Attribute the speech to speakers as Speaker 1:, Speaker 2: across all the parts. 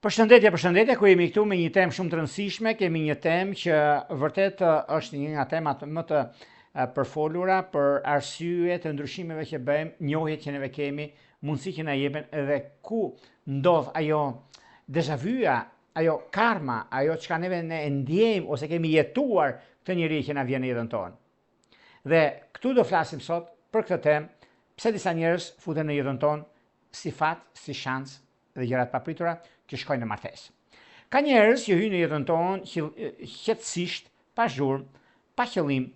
Speaker 1: Përshëndetje, përshëndetje, ku jemi këtu me një temë shumë të rëndësishme, kemi një temë që vërtet është një nga temat më të përfolura për arsye të ndryshimeve që bëjmë, njohjet që neve kemi, mundësi që na jepen edhe ku ndodh ajo deja vu-ja, ajo karma, ajo çka neve ne e ndjejmë ose kemi jetuar këtë njeri që na vjen në jetën tonë. Dhe këtu do flasim sot për këtë temë, pse disa njerëz futen në jetën tonë si fat, si shans dhe gjëra të papritura që shkojnë në martesë. Ka njerëz që hyjnë në jetën tonë qetësisht, pa zhurmë, pa qëllim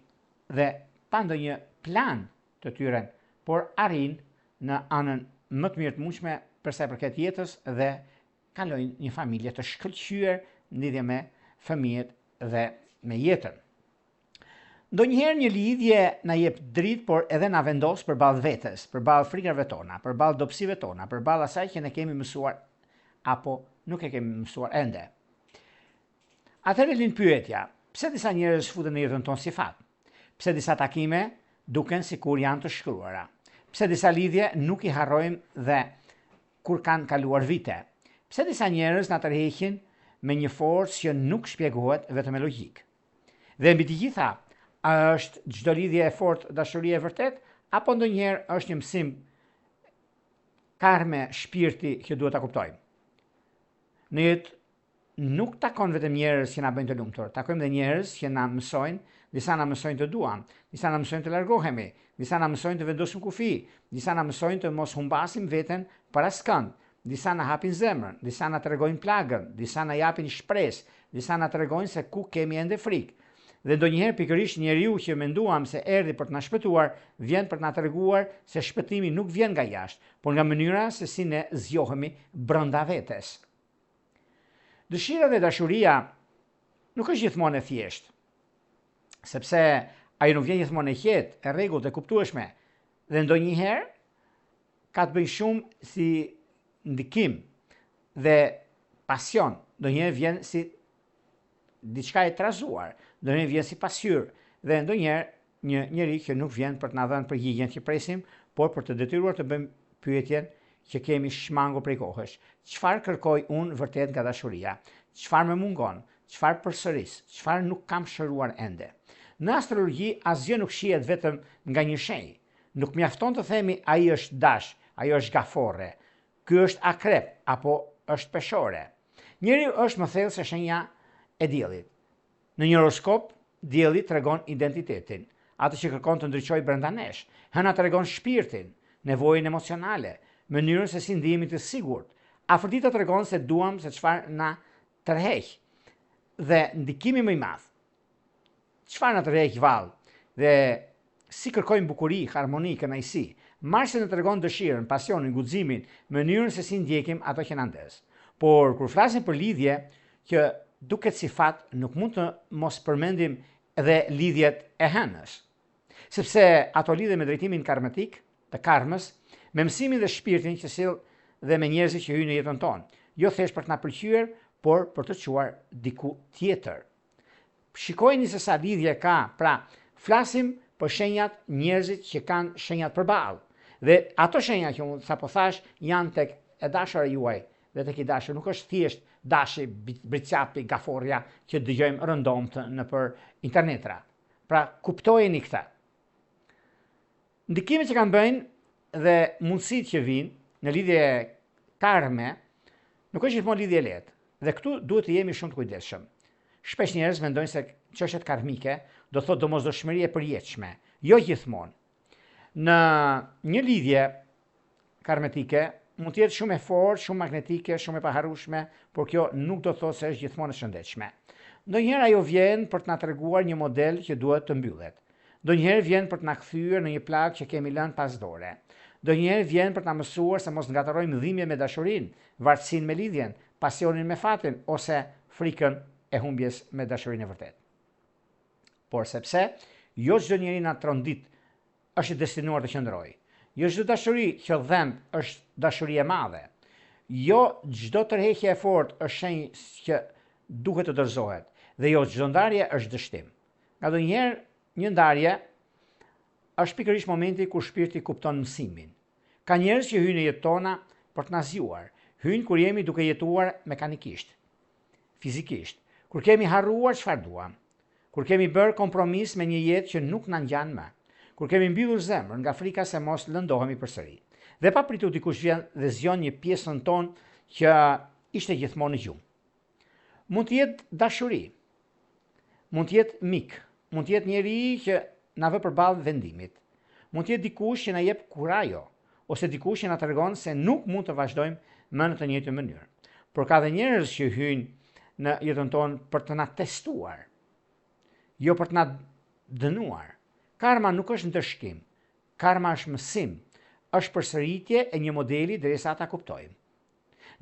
Speaker 1: dhe pa ndonjë plan të tyre, por arrijnë në anën më të mirë të mundshme për sa i përket jetës dhe kalojnë një familje të shkëlqyer në lidhje me fëmijët dhe me jetën. Ndonjëherë një lidhje na jep dritë, por edhe na vendos përballë vetes, përballë frikave tona, përballë dobësive tona, përballë asaj që ne kemi mësuar apo nuk e kemi mësuar ende. Atëherë lind pyetja, pse disa njerëz futen në jetën tonë si fat? Pse disa takime duken sikur janë të shkruara? Pse disa lidhje nuk i harrojmë dhe kur kanë kaluar vite? Pse disa njerëz na tërheqin me një forcë që nuk shpjegohet vetëm me logjikë? Dhe mbi të gjitha, a është çdo lidhje e fortë dashuri e vërtetë apo ndonjëherë është një mësim karme shpirti që duhet ta kuptojmë? Në jetë nuk takon vetëm njerëz që na bëjnë të lumtur, takojmë dhe njerëz që na mësojnë, disa na mësojnë të duam, disa na mësojnë të largohemi, disa na mësojnë të vendosim kufi, disa na mësojnë të mos humbasim veten për askënd, Disa na hapin zemrën, disa na tregojnë plagën, disa na japin shpresë, disa na tregojnë se ku kemi ende frikë. Dhe ndonjëherë pikërisht njeriu që menduam se erdhi për të na shpëtuar, vjen për të na treguar se shpëtimi nuk vjen nga jashtë, por nga mënyra se si ne zgjohemi brenda vetes. Dëshira dhe dashuria nuk është gjithmonë e thjeshtë, sepse ajo nuk vjen gjithmonë e qetë, e rregullt, e kuptueshme, dhe ndonjëherë ka të bëjë shumë si ndikim dhe pasion, ndonjëherë vjen si diçka e trazuar, ndonjëherë vjen si pasqyrë dhe ndonjëherë një njeri që nuk vjen për të na dhënë përgjigjen që presim, por për të detyruar të bëjmë pyetjen që kemi shmangur prej kohësh. Çfarë kërkoj unë vërtet nga dashuria? Çfarë më mungon? Çfarë përsëris? Çfarë nuk kam shëruar ende? Në astrologji asgjë nuk shihet vetëm nga një shenjë. Nuk mjafton të themi ai është dash, ajo është gaforre, ky është akrep apo është peshore. Njeriu është më thellë se shenja e diellit. Në një horoskop, dielli tregon identitetin, atë që kërkon të ndriçojë brenda nesh. Hëna tregon shpirtin, nevojën emocionale, mënyrën se si ndihemi të sigurt. Afërdita tregon se duam se çfarë na tërheq. Dhe ndikimi më i madh, Çfarë na tërheq vallë? Dhe si kërkojmë bukuri, harmoni, kënaqësi? Marsi na tregon dëshirën, pasionin, guximin, mënyrën se si ndjekim ato që na ndez. Por kur flasim për lidhje që duket si fat, nuk mund të mos përmendim edhe lidhjet e hënës. Sepse ato lidhen me drejtimin karmatik të karmës, me mësimin dhe shpirtin që sjell dhe me njerëzit që hyjnë në jetën tonë, jo thjesht për të na pëlqyer, por për të çuar diku tjetër. Shikojeni se sa lidhje ka, pra, flasim për shenjat njerëzit që kanë shenjat përballë. Dhe ato shenja që unë sapo thashë janë tek e dashura juaj dhe tek i dashur, nuk është thjesht dashi, bricjapi, gaforrja që dëgjojmë rëndomtë nëpër internetra. Pra, kuptojeni këtë. Ndikimet që kanë bëjnë dhe mundësitë që vijnë në lidhje karme, nuk është gjithmonë lidhje e lehtë. Dhe këtu duhet të jemi shumë të kujdesshëm. Shpesh njerëz mendojnë se çështjet karmike do të thotë domosdoshmëri e përjetshme. Jo gjithmonë. Në një lidhje karmetike mund të jetë shumë e fortë, shumë magnetike, shumë e paharrueshme, por kjo nuk do të thotë se është gjithmonë e shëndetshme. Ndonjëherë ajo vjen për të na treguar një model që duhet të mbyllet. Ndonjëherë vjen për të na kthyer në një plagë që kemi lënë pas dore. Ndonjëherë vjen për të na mësuar se mos ngatërrojmë dhimbjen me dashurinë, vartësinë me lidhjen, pasionin me fatin ose frikën e humbjes me dashurinë e vërtetë. Por sepse jo çdo njeri na trondit është i destinuar të qëndrojë. Jo çdo dashuri që dhemb është dashuri e madhe. Jo çdo tërheqje e fortë është shenjë që duhet të dorëzohet dhe jo çdo ndarje është dështim. Nganjëherë një ndarje është pikërisht momenti kur shpirti kupton mësimin. Ka njerëz që hyjnë në jetët tona për të na zgjuar, Hyjnë kur jemi duke jetuar mekanikisht, fizikisht, kur kemi harruar çfarë duam, kur kemi bërë kompromis me një jetë që nuk na ngjan më, kur kemi mbyllur zemrën nga frika se mos lëndohemi përsëri. Dhe papritur dikush vjen dhe zgjon një pjesën tonë që ishte gjithmonë në gjumë. Mund të jetë dashuri, mund të jetë mik, mund të jetë njeri që na vë përballë vendimit. Mund të jetë dikush që na jep kurajo, ose dikush që na tregon se nuk mund të vazhdojmë më në të njëjtën mënyrë. Por ka dhe njerëz që hyjnë në jetën tonë për të na testuar, jo për të na dënuar. Karma nuk është ndëshkim, karma është mësim, është përsëritje e një modeli derisa ta kuptojmë.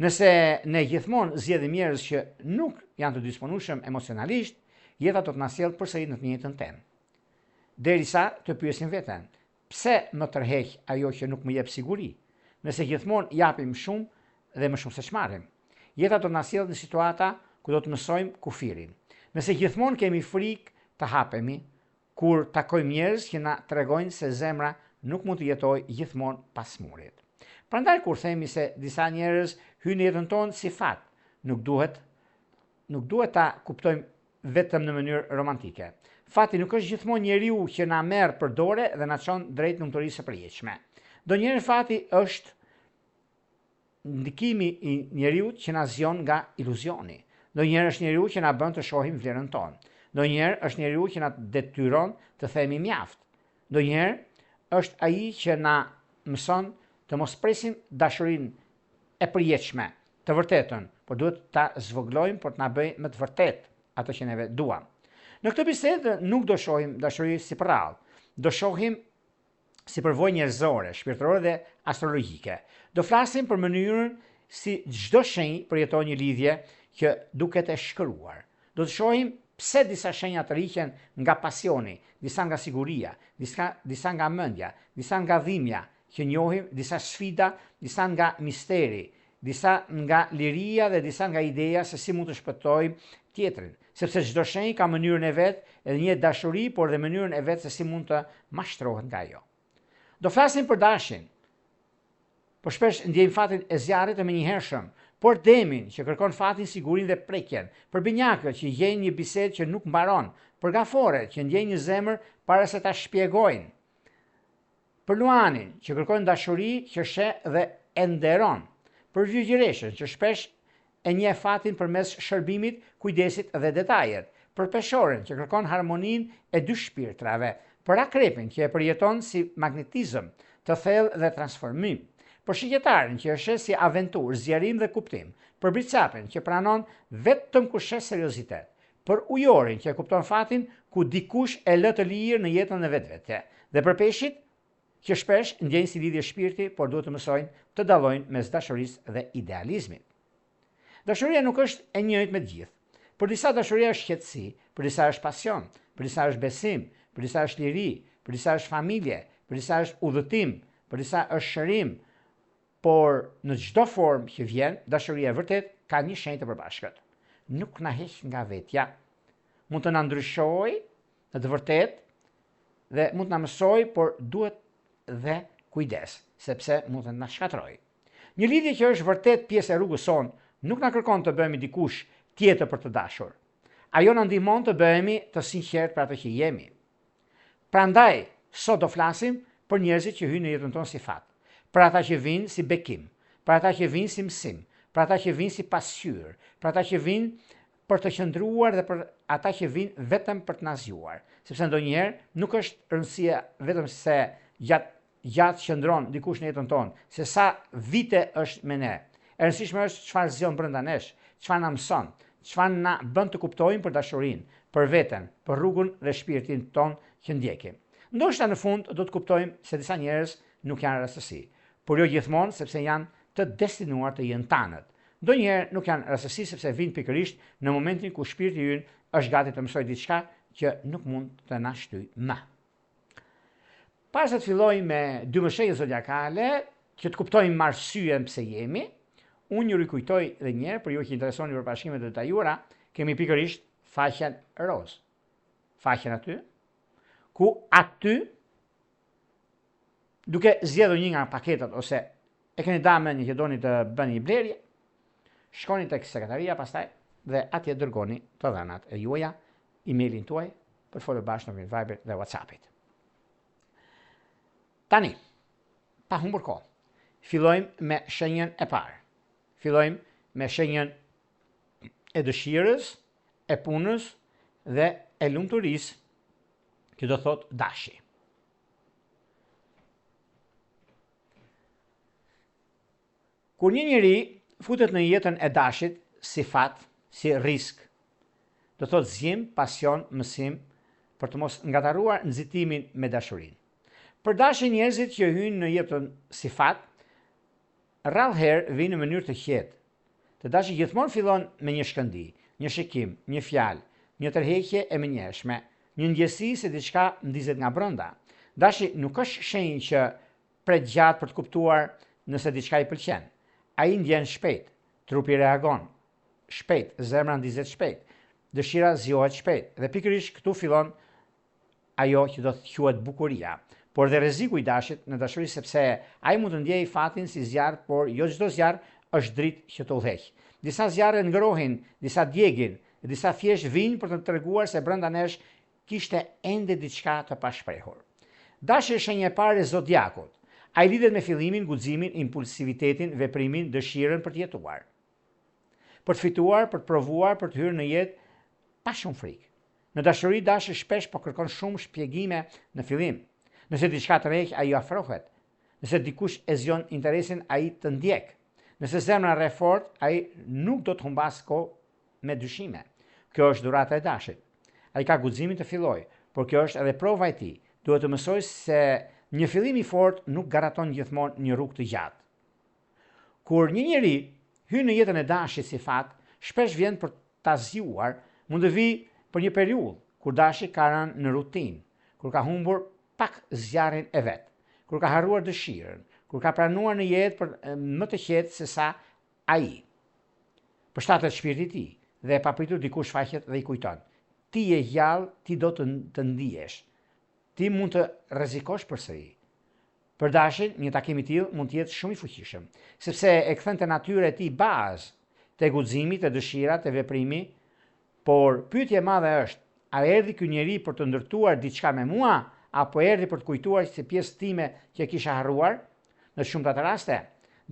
Speaker 1: Nëse ne gjithmonë zgjedhim njerëz që nuk janë të disponueshëm emocionalisht, jeta do të na sjellë përsëri në të njëjtën temë. Derisa të pyesim veten, pse më tërheq ajo që nuk më jep siguri? Nëse gjithmonë japim shumë dhe më shumë se ç'marrim. Jeta do të na sjellë në situata ku do të mësojmë kufirin. Nëse gjithmonë kemi frikë të hapemi, kur takojmë njerëz që na tregojnë se zemra nuk mund të jetojë gjithmonë pas murit. Prandaj kur themi se disa njerëz hyjnë në jetën tonë si fat, nuk duhet nuk duhet ta kuptojmë vetëm në mënyrë romantike. Fati nuk është gjithmonë njeriu që na merr për dore dhe na çon drejt lumturisë së përjetshme. Ndonjëherë fati është ndikimi i njeriut që na zgjon nga iluzioni. Ndonjëherë është njeriu që na bën të shohim vlerën tonë. Ndonjëherë është njeriu që na detyron të themi mjaft. Ndonjëherë është ai që na mëson të mos presim dashurinë e përjetshme, të vërtetën, por duhet ta zvogëlojmë për të na bëjë më të vërtetë atë që neve duam. Në këtë bisedë nuk do shohim dashuri si përrallë, do shohim si përvojë njerëzore, shpirtërore dhe astrologjike. Do flasim për mënyrën si çdo shenjë përjeton një lidhje që duket e shkruar. Do të shohim pse disa shenja tërhiqen nga pasioni, disa nga siguria, disa, disa nga mendja, disa nga dhimbja që njohim, disa sfida, disa nga misteri, disa nga liria dhe disa nga ideja se si mund të shpëtojmë tjetrin, sepse çdo shenjë ka mënyrën e vet edhe një dashuri, por dhe mënyrën e vet se si mund të mashtrohet nga ajo. Do flasim për dashin. Po shpesh ndjejmë fatin e zjarrit të menjëhershëm, por demin që kërkon fatin, sigurinë dhe prekjen, për binjakët që gjejnë një bisedë që nuk mbaron, për gaforet që ndjejnë një zemër para se ta shpjegojnë. Për Luanin, që kërkon dashuri që sheh dhe e nderon. Për Virgjëreshën, që shpesh e njeh fatin përmes shërbimit, kujdesit dhe detajet. Për Peshoren, që kërkon harmoninë e dy shpirtrave. Për Akrepin, që e përjeton si magnetizëm të thellë dhe transformim. Për Shigjetarin, që e sheh si aventurë, zgjerim dhe kuptim. Për Bricjapin, që pranon vetëm kur sheh seriozitet. Për ujorin që e kupton fatin ku dikush e lë të lirë në jetën e vetvete. Dhe për peshqit, që shpesh ndjejnë si lidhje shpirti, por duhet të mësojnë të dallojnë mes dashurisë dhe idealizmit. Dashuria nuk është e njëjtë me të gjithë. Për disa dashuria është qetësi, për disa është pasion, për disa është besim, për disa është liri, për disa është familje, për disa është udhëtim, për disa është shërim, Por në çdo formë që vjen, dashuria e vërtetë ka një shenjë të përbashkët. Nuk na heq nga vetja. Mund të na ndryshojë në të vërtetë dhe mund të na mësojë, por duhet dhe kujdes, sepse mund të na shkatërrojë. Një lidhje që është vërtet pjesë e rrugës sonë, nuk na kërkon të bëhemi dikush tjetër për të dashur. Ajo na ndihmon të bëhemi të sinqertë për atë që jemi. Prandaj, sot do flasim për njerëzit që hyjnë në jetën tonë si fat, për ata që vijnë si bekim, për ata që vijnë si mësim, për ata që vijnë si pasqyrë, për ata që vijnë për të qëndruar dhe për ata që vijnë vetëm për të na zgjuar. Sepse ndonjëherë nuk është rëndësia vetëm se gjatë gjatë qëndron dikush në jetën tonë, se sa vite është me ne. E rëndësishme është çfarë zgjon brenda nesh, çfarë na mëson, çfarë na bën të kuptojmë për dashurinë, për veten, për rrugën dhe shpirtin tonë që ndjekim. Ndoshta në fund do të kuptojmë se disa njerëz nuk janë rastësi, por jo gjithmonë sepse janë të destinuar të jenë tanët. Ndonjëherë nuk janë rastësi sepse vijnë pikërisht në momentin ku shpirti ynë është gati të mësojë diçka që nuk mund të na shtyjë më. Para se të filloj me 12 shenjat zodiakale, që të kuptojmë arsyen pse jemi, unë ju rikujtoj edhe një herë për ju që interesoni për parashikime të detajuara, kemi pikërisht faqen rozë. Faqen aty, ku aty duke zgjedhur një nga paketat ose e keni da mendjen që doni të bëni një blerje, Shkoni tek sekretaria pastaj dhe atje dërgoni të dhënat e juaja, emailin tuaj për të folur bashkë nëpërmjet Viber dhe WhatsAppit. Tani, pa humbur kohë, fillojmë me shenjën e parë. Fillojmë me shenjën e dëshirës, e punës dhe e lumturisë, që do thotë dashi. Kur një njeri futet në jetën e dashit si fat, si risk, do thotë zgjim, pasion, mësim, për të mos ngatërruar nxitimin me dashurinë. Për dashin njerëzit që hyjnë në jetën si fat, rrallë herë vijnë në mënyrë të qetë. Te dashi gjithmonë fillon me një shkëndijë, një shikim, një fjalë, një tërheqje e menjëhershme, një ndjesi se diçka ndizet nga brenda. Dashi nuk është shenjë që pret gjatë për të kuptuar nëse diçka i pëlqen. Ai ndjen shpejt, trupi reagon shpejt, zemra ndizet shpejt, dëshira zgjohet shpejt dhe pikërisht këtu fillon ajo që do të quhet bukuria, por dhe rreziku i dashit në dashuri sepse ai mund të ndjejë fatin si zjarr, por jo çdo zjarr është dritë që të udhëheq. Disa zjarre ngrohin, disa djegin, dhe disa thjesht vijnë për të treguar se brenda nesh kishte ende diçka të pashprehur. Dashi është shenja e parë e zodiakut. Ai lidhet me fillimin, guximin, impulsivitetin, veprimin, dëshirën për të jetuar. Për të fituar, për të provuar, për të hyrë në jetë pa shumë frikë. Në dashuri dashi shpesh po kërkon shumë shpjegime në fillim. Nëse diçka tërheq, ai afrohet. Nëse dikush e zgjon interesin, ai të ndjek. Nëse zemra rreh fort, ai nuk do të humbasë kohë me dyshime. Kjo është dhurata e dashit. Ai ka guximin të fillojë, por kjo është edhe prova e tij. Duhet të mësojë se një fillim i fortë nuk garanton gjithmonë një rrugë të gjatë. Kur një njeri hyn në jetën e dashit si fat, shpesh vjen për ta zgjuar, mund të vijë për një periudhë, kur dashi ka rënë në rutinë, kur ka humbur pak zjarrin e vet, kur ka harruar dëshirën, kur ka pranuar një jetë për më të qetë se sa ai. Përshtatet shpirti i tij, dhe e papritur dikush shfaqet dhe i kujton. Ti je gjallë, ti do të, të ndihesh. Ti mund të rrezikosh përsëri. Për Dashin, një takim i tillë mund të jetë shumë i fuqishëm, sepse e kthen te natyra e tij bazë, te guximi, te dëshira, te veprimi, por pyetja e madhe është, a erdhi ky njeri për të ndërtuar diçka me mua, apo erdhi për të kujtuar si pjesë time që e kisha harruar? Në të shumtat raste,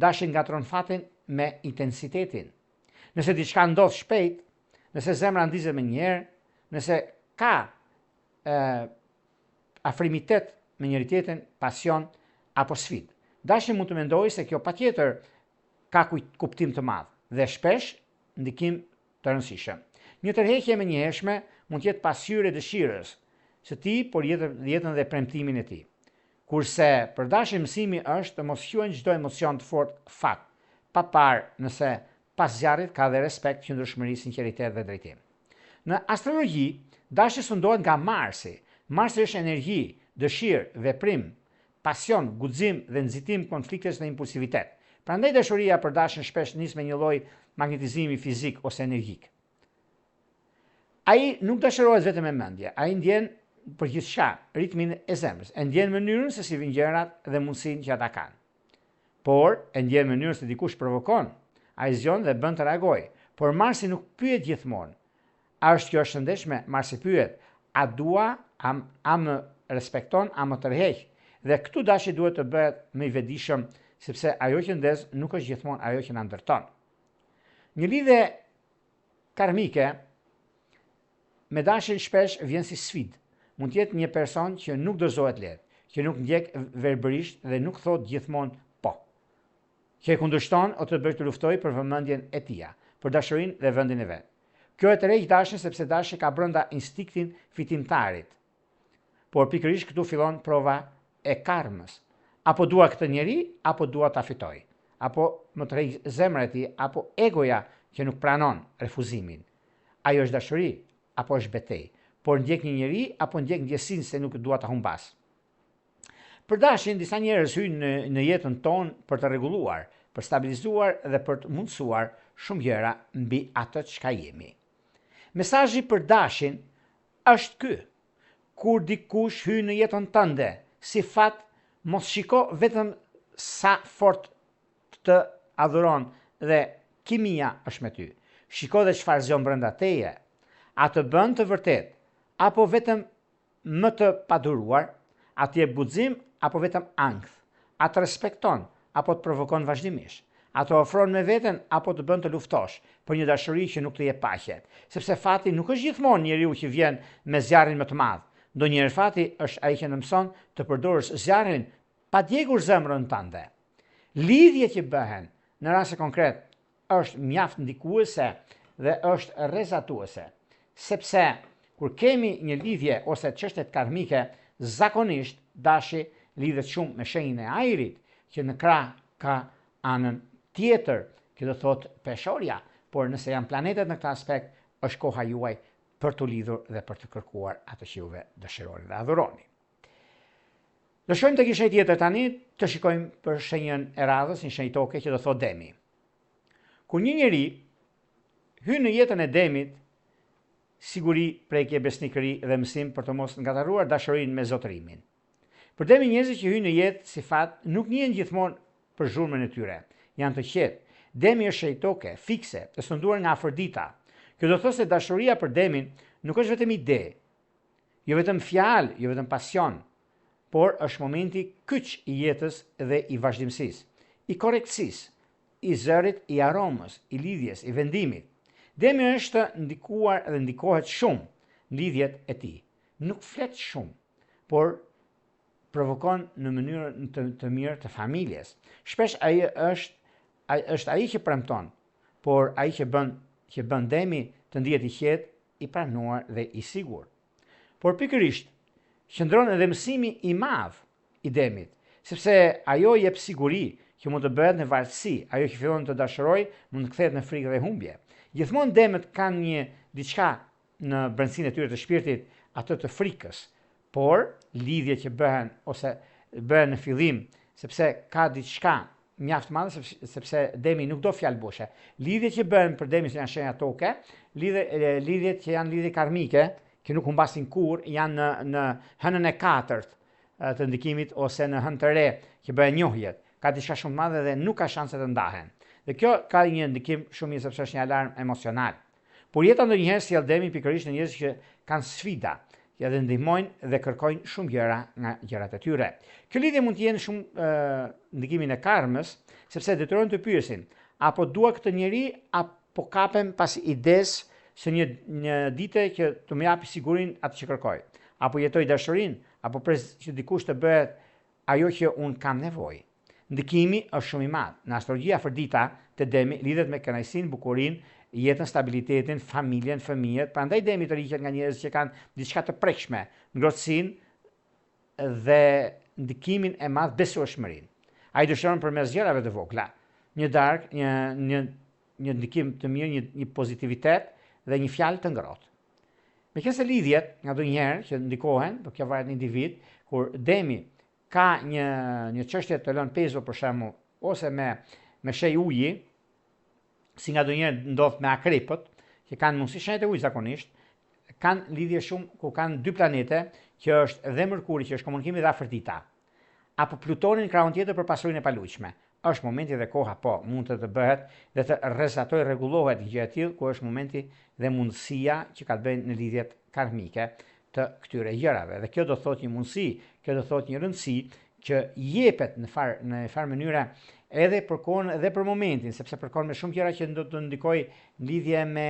Speaker 1: Dashi ngatërron fatin me intensitetin. Nëse diçka ndodh shpejt, nëse zemra ndizet menjëherë, nëse ka e, afrimitet me njëri-tjetrin, pasion apo sfidë. Dashi mund të mendojë se kjo patjetër ka kuptim të madh dhe shpesh ndikim të rëndësishëm. Një tërheqje e menjëhershme mund të jetë pasqyrë e dëshirës së tij, por jetën, jetën dhe premtimin e tij. Kurse për Dashin mësimi është të mos quajnë çdo emocion të fortë fat, pa parë nëse Pas zjarrit ka dhe respekt, qëndrueshmëri, sinqeritet dhe drejtim. Në astrologji, Dashi sundohet nga Marsi. Marsi është energji, dëshirë, veprim, pasion, guxim dhe nxitim konfliktesh dhe impulsivitet. Prandaj dashuria për Dashin shpesh nis me një lloj magnetizimi fizik ose energjik. Ai nuk dashurohet vetëm me mendje, ai ndjen për gjithçka, ritmin e zemrës, e ndjen mënyrën se si vijnë gjërat dhe mundësinë që ata kanë. Por, e ndjen mënyrën se dikush provokon, ai zgjon dhe bën të reagojë. Por Marsi nuk pyet gjithmonë. A është kjo e shëndetshme? Marsi pyet, a dua, a, a më respekton, a më tërheq? Dhe këtu dashi duhet të bëhet më i vetëdijshëm, sepse ajo që ndez nuk është gjithmonë ajo që na ndërton. Një lidhje karmike Me dashin shpesh vjen si sfidë. Mund të jetë një person që nuk dorëzohet lehtë, që nuk ndjek verbërisht dhe nuk thotë gjithmonë po. Që e kundërshton o të bëjë të luftojë për vëmendjen e tija, për dashurinë dhe vendin e vet. Kjo e tërheq dashin sepse dashi ka brenda instinktin fitimtarit. Por pikërisht këtu fillon prova e karmës. Apo dua këtë njeri, apo dua ta fitoj. Apo më tërheq zemra e tij, apo egoja që nuk pranon refuzimin. Ajo është dashuri, apo është betejë. Por ndjek një njeri, apo ndjek ndjesinë se nuk dua ta humbas. Për dashin, disa njerëz hyjnë në, në jetën tonë për të rregulluar, për stabilizuar dhe për të mundësuar shumë gjëra mbi atë çka jemi. Mesazhi për dashin është ky. Kur dikush hyn në jetën tënde, si fat, mos shiko vetëm sa fort të adhuron dhe kimia është me ty. Shiko dhe çfarë zgjon brenda teje. A të bën të vërtetë apo vetëm më të paduruar? A të jep guxim apo vetëm ankth? A të respekton apo të provokon vazhdimisht? A të ofron me veten apo të bën të luftosh për një dashuri që nuk të jep paqe? Sepse fati nuk është gjithmonë njeriu që vjen me zjarrin më të madh. Ndonjëherë fati është ai që të mëson të përdorësh zjarrin pa djegur zemrën tënde. Lidhjet që bëhen në raste konkret është mjaft ndikuese dhe është rrezatuese, sepse kur kemi një lidhje ose çështjet karmike, zakonisht dashi lidhet shumë me shenjën e ajrit, që në krah ka anën tjetër, që do thotë peshorja, por nëse janë planetet në këtë aspekt, është koha juaj për t'u lidhur dhe për të kërkuar atë që juve dëshironi dhe adhuroni. Do shkojmë tek një shenjë tjetër tani, të shikojmë për shenjën e radhës, një shenjë toke që do thotë demi. Kur një njeri hyn në jetën e demit, siguri, prekje, besnikëri dhe mësim për të mos ngatërruar dashurinë me zotërimin. Për demin njerëzit që hyjnë në jetë si fat nuk njihen gjithmonë për zhurmën e tyre. Janë të qetë. Demi është shenjë toke, fikse, e sunduar nga Afërdita. Kjo do të thotë se dashuria për demin nuk është vetëm ide, Jo vetëm fjalë, jo vetëm pasion, por është momenti kyç i jetës dhe i vazhdimësisë, i korrektësisë, i zërit, i aromës, i lidhjes, i vendimit. Demi është ndikuar dhe ndikohet shumë në lidhjet e tij. Nuk flet shumë, por provokon në mënyrën të, të mirë të familjes. Shpesh ai është ai është ai që premton, por ai që bën që bën Demi të ndihet i qetë i pranuar dhe i sigurt. Por pikërisht, qëndron edhe mësimi i madh i Demit, sepse ajo jep siguri që mund të bëhet në vartësi, ajo që fillon të dashurojë mund të kthehet në frikë dhe humbje. Gjithmonë Demët kanë një diçka në brendësinë e tyre të shpirtit, atë të frikës, por lidhjet që bëhen ose bëhen në fillim, sepse ka diçka mjaft të madhe sepse Demi nuk do fjalë boshe. Lidhjet që bëhen për Demin se janë shenja toke, lidhje lidhjet që janë lidhje karmike, që nuk humbasin kurrë, janë në në hënën e katërt të ndikimit ose në hënë të re që bëhen njohjet. Ka diçka shumë të madhe dhe nuk ka shanse të ndahen. Dhe kjo ka një ndikim shumë mirë sepse është një alarm emocional. Por jeta ndonjëherë sjell demin pikërisht në njerëz që kanë sfida, që edhe ndihmojnë dhe kërkojnë shumë gjëra nga gjërat e tyre. Kjo lidhje mund të jenë shumë ndikimin e karmës, sepse detyrohen të pyesin, apo dua këtë njeri apo kapem pas idesë së një një dite që të më japi sigurinë atë që kërkoj. Apo jetoj dashurinë, apo pres që dikush të bëhet ajo që unë kam nevojë. Ndikimi është shumë i madh. Në astrologji Afërdita te Demi lidhet me kënaqësinë, bukurinë, jetën, stabilitetin, familjen, fëmijët, prandaj Demi tërhiqet nga njerëz që kanë diçka të prekshme, ngrohtësinë dhe ndikimin e madh besueshmërinë. Ai dëshiron përmes gjërave të vogla, një darkë, një një një ndikim të mirë, një një pozitivitet dhe një fjalë të ngrohtë. Meqenëse lidhjet, nganjëherë që ndikohen, por kjo varet në individ, kur Demi ka një një çështje të lënë pezull për shembull ose me me shenjë uji, si nganjëherë ndodh me akrepët, që kanë mundësi shenjat e ujit zakonisht, kanë lidhje shumë ku kanë dy planete, që është dhe Mërkuri që është komunikimi dhe Afërdita. Apo Plutoni në krahun tjetër për pasurinë e paluajtshme. Është momenti dhe koha, po, mund të të bëhet dhe të rrezatojë rregullohet një gjë e tillë ku është momenti dhe mundësia që ka të bëjë në lidhjet karmike të këtyre gjërave. Dhe kjo do thotë një mundësi, kjo do thotë një rëndësi që jepet në far në farë mënyre edhe përkon edhe për momentin, sepse përkon me shumë gjëra që do të ndikojë në lidhje me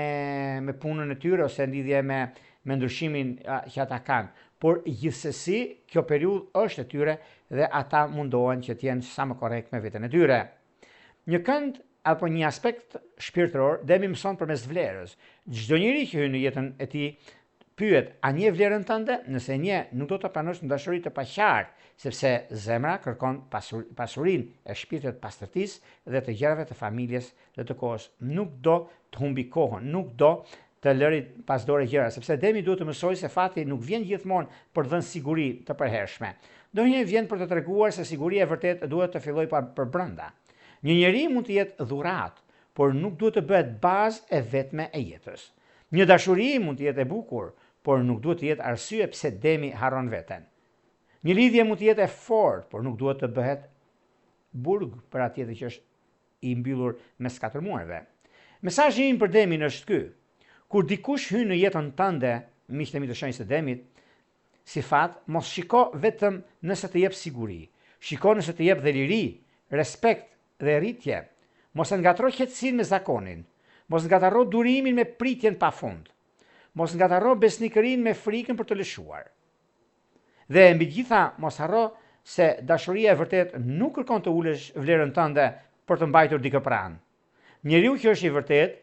Speaker 1: me punën e tyre ose në lidhje me me ndryshimin që ata kanë. Por gjithsesi kjo periudhë është e tyre dhe ata mundohen që të jenë sa më korrekt me veten e tyre. Një kënd apo një aspekt shpirtëror, Demi mëson përmes vlerës. Çdo njeri që hyn në jetën e tij pyet, a njeh vlerën tënde? Nëse e njeh, nuk do të pranosh një dashuri të paqartë, sepse zemra kërkon pasur, pasurinë e shpirtit të pastërtisë dhe të gjërave të familjes dhe të kohës. Nuk do të humbi kohën, nuk do të lëri pas dore gjëra, sepse Demi duhet të mësojë se fati nuk vjen gjithmonë për të dhënë siguri të përhershme. Ndonjëherë vjen për të treguar se siguria e vërtetë duhet të fillojë pa përbrenda. Një njeri mund të jetë dhuratë, por nuk duhet të bëhet bazë e vetme e jetës. Një dashuri mund të jetë e bukur, por nuk duhet të jetë arsye pse Demi harron veten. Një lidhje mund të jetë e fortë, por nuk duhet të bëhet burg për atë tjetër që është i mbyllur mes katër mureve. Mesazhi im për Demin është ky. Kur dikush hyn në jetën tënde, miqtë e mi të shenjës së Demit, si fat, mos shiko vetëm nëse të jep siguri. Shiko nëse të jep dhe liri, respekt dhe rritje. Mos e ngatërro qetësinë me zakonin. Mos ngatërro durimin me pritjen pa fund. Mos ngatërro besnikërinë me frikën për të lëshuar. Dhe mbi të gjitha mos harro se dashuria e vërtetë nuk kërkon të ulësh vlerën tënde për të mbajtur dikë pranë. Njeriu që është i vërtetë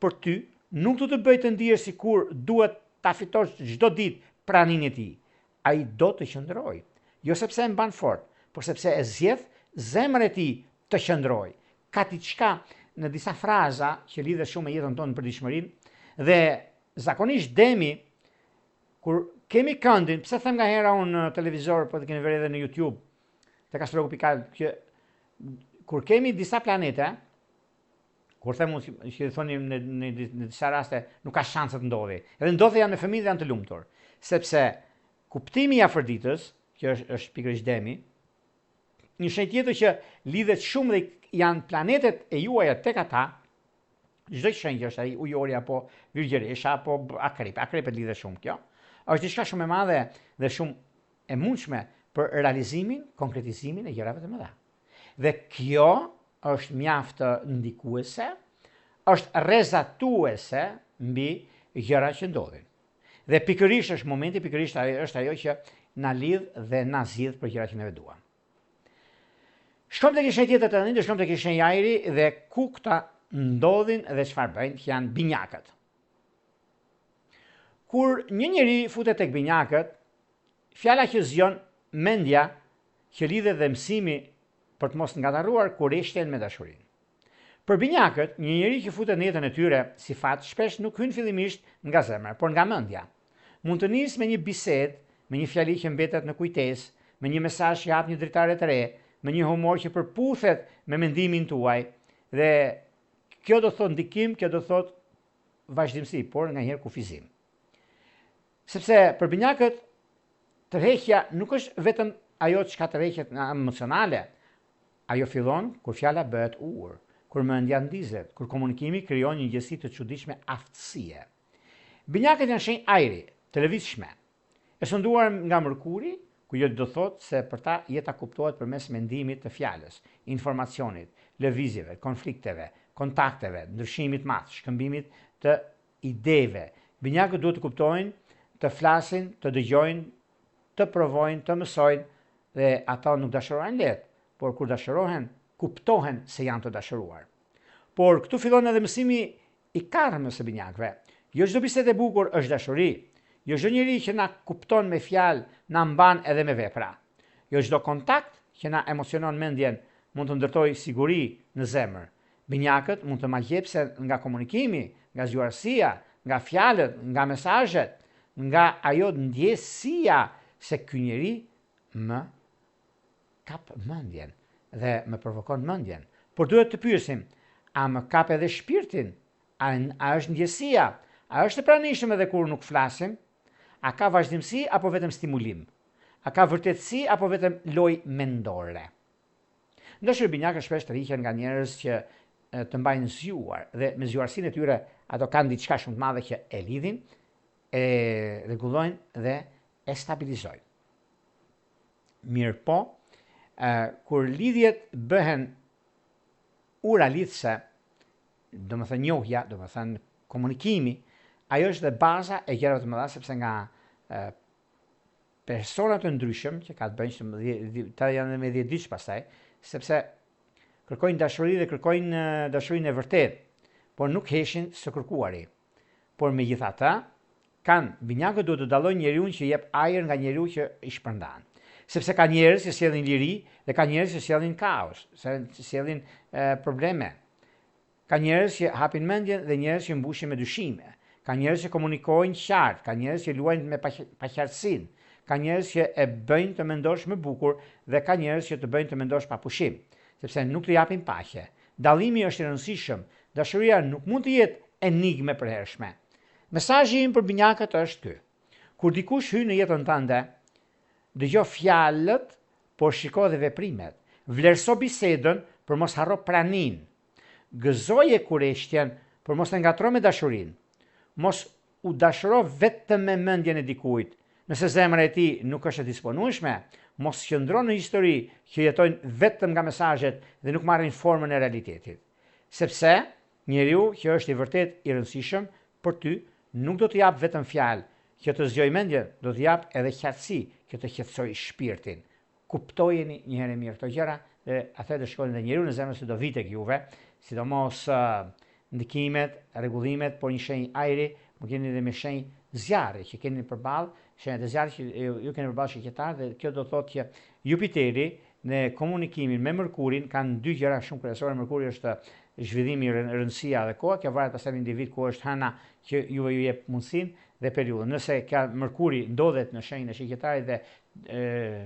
Speaker 1: për ty nuk do të bëjë të ndihesh sikur duhet ta fitosh çdo ditë praninë e tij. Ai do të qëndrojë, jo sepse e mban fort, por sepse e zgjedh zemra e tij të qëndrojë. Ka diçka në disa fraza që lidhet shumë me jetën tonë në përditshmërinë dhe zakonisht demi kur kemi këndin, pse them ngahera unë në televizor, po të keni vënë edhe në YouTube, tek astrologu.al, që kur kemi disa planete, kur them unë që thoni në, në, në disa raste, nuk ka shanse të ndodhi. Edhe ndodhi janë me fëmijë dhe janë të lumtur. Sepse kuptimi i Afërditës, që është, është pikërisht demi, një shenjë tjetër që lidhet shumë dhe janë planetet e juaja tek ata, çdo shenjë që është ai ujori apo virgjëresha apo akrep, akrepet lidhet shumë kjo. Është diçka shumë e madhe dhe shumë e mundshme për realizimin, konkretizimin e gjërave të mëdha. Dhe kjo është mjaft ndikuese, është rrezatuese mbi gjëra që ndodhin. Dhe pikërisht është momenti, pikërisht ajo është ajo që na lidh dhe na zgjidh për gjërat që neve duam. Shkojmë tek një shenjë tjetër tani, do shkojmë tek një shenjë ajri dhe ku këta ndodhin dhe çfarë bëjnë, që janë binjakët. Kur një njeri futet tek binjakët, fjala që zgjon mendja që lidhet dhe mësimi për të mos ngatërruar kureshtjen me dashurinë. Për binjakët, një njeri që futet në jetën e tyre, si fat, shpesh nuk hyn fillimisht nga zemra, por nga mendja. Mund të nisë me një bisedë, me një fjali që mbetet në kujtesë, me një mesazh që hap një dritare të re, me një humor që përputhet me mendimin tuaj dhe kjo do të thotë ndikim, kjo do të thotë vazhdimësi, por nganjëherë kufizim. Sepse për binjakët tërheqja nuk është vetëm ajo çka tërheqet nga emocionale, Ajo fillon kur fjala bëhet urë, kur mendja ndizet, kur komunikimi krijon një ndjesi të çuditshme aftësie. Binjakët janë shenjë ajri, të lëvizshme, e sunduar nga Mërkuri, ku kjo do të thotë se për ta jeta kuptohet përmes mendimit të fjalës, informacionit, lëvizjeve, konflikteve, kontakteve, ndryshimit të madh, shkëmbimit të ideve. Binjakët duhet të kuptojnë, të flasin, të dëgjojnë, të provojnë, të mësojnë dhe ata nuk dashurohen lehtë, por kur dashurohen, kuptohen se janë të dashuruar. Por këtu fillon edhe mësimi i karmës së binjakëve. Jo çdo bisedë e bukur është dashuri. Jo çdo njeri që na kupton me fjalë na mban edhe me vepra. Jo çdo kontakt që na emocionon mendjen mund të ndërtojë siguri në zemër. Binjakët mund të magjepsen nga komunikimi, nga zgjuarsia, nga fjalët, nga mesazhet, nga ajo ndjesia se ky njeri më kap mendjen dhe më provokon mendjen. Por duhet të pyesim, a më kap edhe shpirtin? A, a është ndjesia? A është e pranishëm edhe kur nuk flasim? A ka vazhdimësi apo vetëm stimulim? A ka vërtetësi apo vetëm lojë mendore? Ndërsa binjakët shpesh tërhiqen nga njerëz që të mbajnë zgjuar dhe me zgjuarsinë e tyre ato kanë diçka shumë të madhe që e lidhin, e rregullojnë dhe e stabilizojnë. Mirëpo, kur lidhjet bëhen ura lidhëse, domethënë njohja, domethënë komunikimi, ajo është dhe baza e gjërave të mëdha sepse nga persona të ndryshëm që ka të bëjnë që ta janë edhe me 10 ditë pastaj, sepse kërkojnë dashuri dhe kërkojnë dashurinë e vërtetë, por nuk heshin së kërkuari. Por megjithatë, kanë binjakët duhet të dallojnë njeriun që jep ajër nga njeriu që i shpërndan. Sepse ka njerëz që sjellin liri dhe ka njerëz që sjellin kaos, sjellin probleme. Ka njerëz që hapin mendjen dhe njerëz që mbushin me dyshime. Ka njerëz që komunikojnë qartë, ka njerëz që luajnë me paqartësinë. Ka njerëz që e bëjnë të mendosh më bukur dhe ka njerëz që të bëjnë të mendosh pa pushim, sepse nuk të japin paqe. Dallimi është i rëndësishëm, dashuria nuk mund të jetë enigmë e përhershme. Mesazhi im për binjakët është ky. Kur dikush hyn në jetën tënde, dëgjo fjalët, por shiko edhe veprimet. Vlerëso bisedën, por mos harro praninë. Gëzoje kureshtjen, Por mos e ngatërro me dashurinë. Mos u dashuro vetëm me mendjen e dikujt. Nëse zemra e tij nuk është e disponueshme, mos qëndro në histori që jetojnë vetëm nga mesazhet dhe nuk marrin formën e realitetit. Sepse, njeriu që është i vërtetë i rëndësishëm për ty nuk do të japë vetëm fjalë që të zgjojë mendjen, do të japë edhe qartësi që të qetësojë shpirtin. Kuptojeni një herë e mirë këto gjëra dhe atëherë do shikoni dhe njeriun e zemrës që do vijë tek juve, sidomos ndikimet, rregullimet, por një shenjë ajri, mund keni edhe me shenjë zjarri që keni përballë, shenjat e zjarrit që ju keni përballë shigjetar dhe kjo do thotë që Jupiteri në komunikimin me Mërkurin kanë dy gjëra shumë kryesore. Mërkuri është zhvillimi, rëndësia dhe koha, kjo varet pastaj në individ ku është hëna që juve ju jep mundësinë dhe periudhën. Nëse ka Mërkuri ndodhet në shenjën e shigjetarit dhe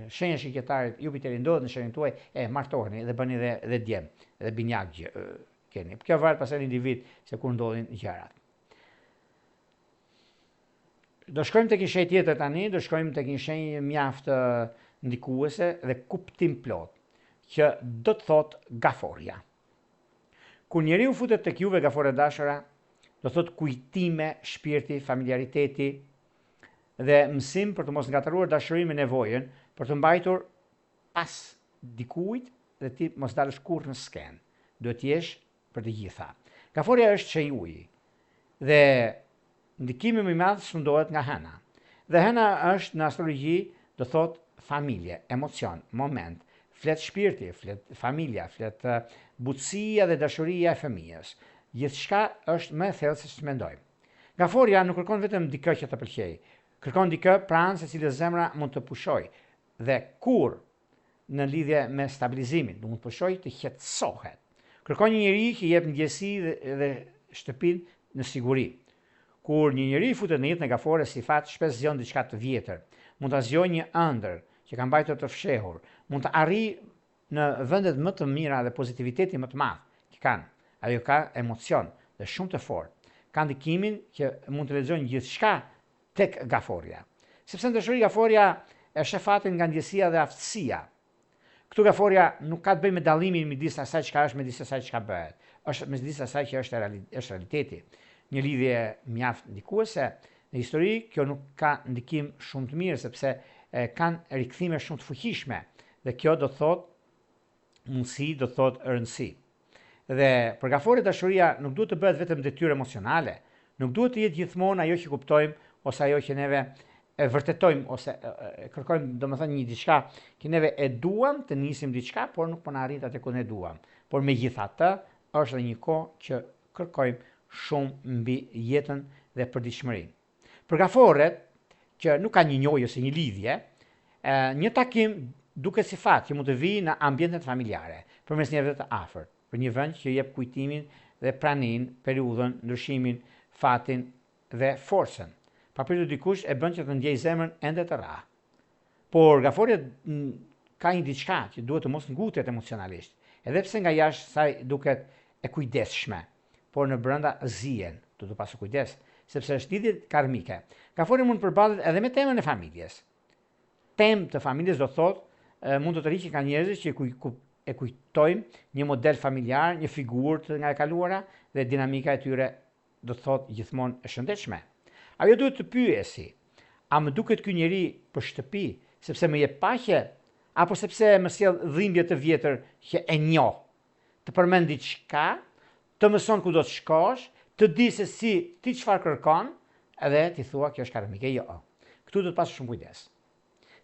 Speaker 1: shenja e shigjetarit Jupiteri ndodhet në shenjën tuaj, e martoheni dhe bëni dhe dhe djem dhe binjak gjë, keni. Kjo varet pastaj në individ se kur ndodhin gjërat. Do shkojmë tek një shenjë tjetër tani, do shkojmë tek një shenjë mjaft ndikuese dhe kuptimplotë, që do të thotë gaforja. Kur njeriu futet tek juve gafore e dashura, do thotë kujtime, shpirti, familjariteti dhe mësim për të mos ngatërruar dashurinë me nevojën, për të mbajtur pas dikujt dhe ti mos dalësh kurrë në skenë. Duhet të jesh për të gjitha. Gaforja është shenjë uji dhe ndikimi më i madh sundohet nga hëna. Dhe hëna është në astrologji do thotë familje, emocion, moment, flet shpirti, flet familja, flet butësia dhe dashuria e fëmijës. Gjithçka është më e thellë se ç'mendojmë. Gaforja nuk kërkon vetëm dikë që të pëlqejë, kërkon dikë pranë së cilës zemra mund të pushojë dhe kur në lidhje me stabilizimin, nuk mund të pushojë të qetësohet. Kërkon një njeri që jep ndjesi dhe, dhe shtëpinë në siguri. Kur një njeri futet në jetën e gafores si fat, shpesh zgjon diçka të vjetër. Mund ta zgjojë një ëndërr që ka mbajtur të fshehur. Mund të arrijë në vendet më të mira dhe pozitivitetin më të madh që kanë. Ajo ka emocion dhe shumë të fortë. Ka ndikimin që mund të lexojnë gjithçka tek gaforja. Sepse në dashuri gaforja e sheh fatin nga ndjesia dhe aftësia. Këtu gaforja nuk ka të bëjë me dallimin midis asaj çka është midis asaj çka bëhet. Është midis asaj që është është realiteti. Një lidhje mjaft ndikuese në histori, kjo nuk ka ndikim shumë të mirë sepse e, kanë rikthime shumë të fuqishme dhe kjo do të thotë mundësi, do të thotë rëndësi. Dhe për gaforret dashuria nuk duhet të bëhet vetëm detyrë emocionale, nuk duhet të jetë gjithmonë ajo që kuptojmë ose ajo që neve e vërtetojmë ose e kërkojmë, domethënë një diçka që neve e duam të nisim diçka, por nuk po na arrin atë ku ne duam. Por megjithatë, është edhe një kohë që kërkojmë shumë mbi jetën dhe përditshmërinë. Për gaforret, që nuk ka një njohje ose një lidhje, një takim duket si fat që mund të vijë në ambientet familjare, përmes njerëzve të afërt, për një vend që jep kujtimin dhe praninë, periudhën, ndryshimin, fatin dhe forcën. Papritur dikush e bën që të ndjejë zemrën ende të rrahë. Por gaforja ka një diçka që duhet të mos ngutet emocionalisht, edhe pse nga jashtë saj duket e kujdesshme, por në brenda zien, duhet të pasur kujdes, sepse është lidhje karmike. Gaforja mund të përballet edhe me temën e familjes. Temë të familjes do thotë mund të tërhiqen nga njerëzit që e kujtojmë një model familjar, një figurë të nga e kaluara dhe dinamika e tyre do të thotë gjithmonë e shëndetshme. Ajo duhet të pyesi, a më duket ky njeri për shtëpi, sepse më jep paqe, apo sepse më sjell dhimbje të vjetër që e njoh? Të përmend diçka, të mëson ku do të shkosh, të di se si ti çfarë kërkon, edhe ti thua kjo është karmike. Jo. Këtu duhet pasur shumë kujdes.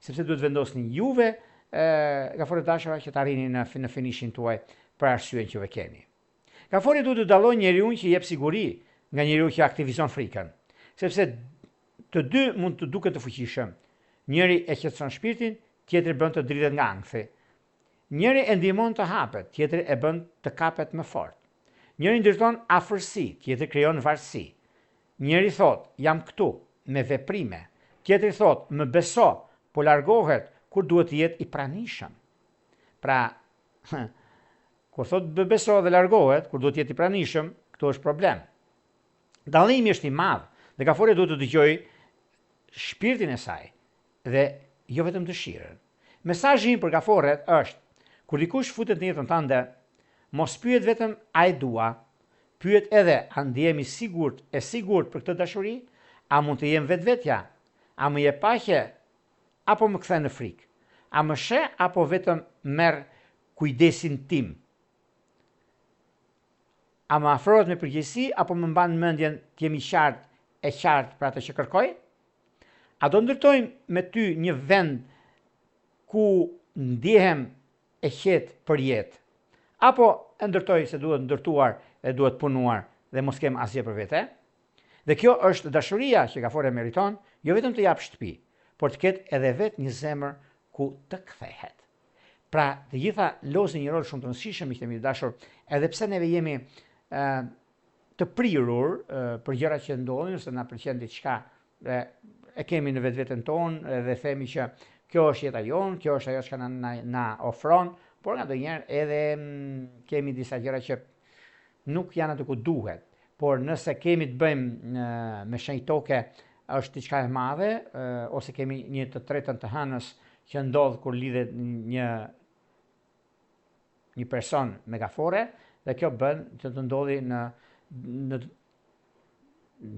Speaker 1: Sepse duhet vendosni juve gaforre të dashura që të arrini në në finishin tuaj për arsyen që juve keni. Gaforja duhet të dallojë njeriun që jep siguri nga njeriu që aktivizon frikën, sepse të dy mund të duken të fuqishëm. Njëri e qetëson shpirtin, tjetri bën të dridhet nga ankthi. Njëri e ndihmon të hapet, tjetri e bën të kapet më fort. Njëri ndërton afërsi, tjetri krijon varësi. Njëri thotë, jam këtu, me veprime. Tjetri thotë, më beso, po largohet kur duhet të jetë i pranishëm. Pra, Kur thotë më beso dhe largohet, kur duhet të jetë i pranishëm, këtu është problem. Dallimi është i madh dhe gaforja duhet të dëgjojë shpirtin e saj dhe jo vetëm dëshirën. Mesazhi im për gaforret është, kur dikush futet në jetën tënde, mos pyet vetëm a e dua. Pyet edhe, a ndihem i sigurt, e sigurt për këtë dashuri? A mund të jem vetvetja? A më jep paqe apo më kthen në frikë? A më sheh apo vetëm merr kujdesin tim? A më afrohet me përgjegjësi apo më mban mendjen të jem i qartë, e qartë për atë që kërkoj? A do ndërtojmë me ty një vend ku ndjehem e qetë për jetë? Apo e ndërtoj se duhet ndërtuar dhe duhet punuar dhe mos kem asgjë për vete? Dhe kjo është dashuria që gaforja meriton, jo vetëm të japë shtëpi, por të ketë edhe vetë një zemër ku të kthehet. Pra, të gjitha lozin një rol shumë të rëndësishëm, miqtë e mi të dashur, edhe pse neve jemi ë të prirur për gjëra që ndodhin ose na pëlqen diçka dhe e kemi në vetveten tonë dhe themi që kjo është jeta jonë, kjo është ajo çka na na, na ofron, por nganjëherë edhe mm, kemi disa gjëra që nuk janë aty ku duhet. Por nëse kemi të bëjmë me shenjë toke, është diçka e madhe, ose kemi një të tretën të hënës që ndodh kur lidhet një një person me gafore dhe kjo bën që të ndodhi në në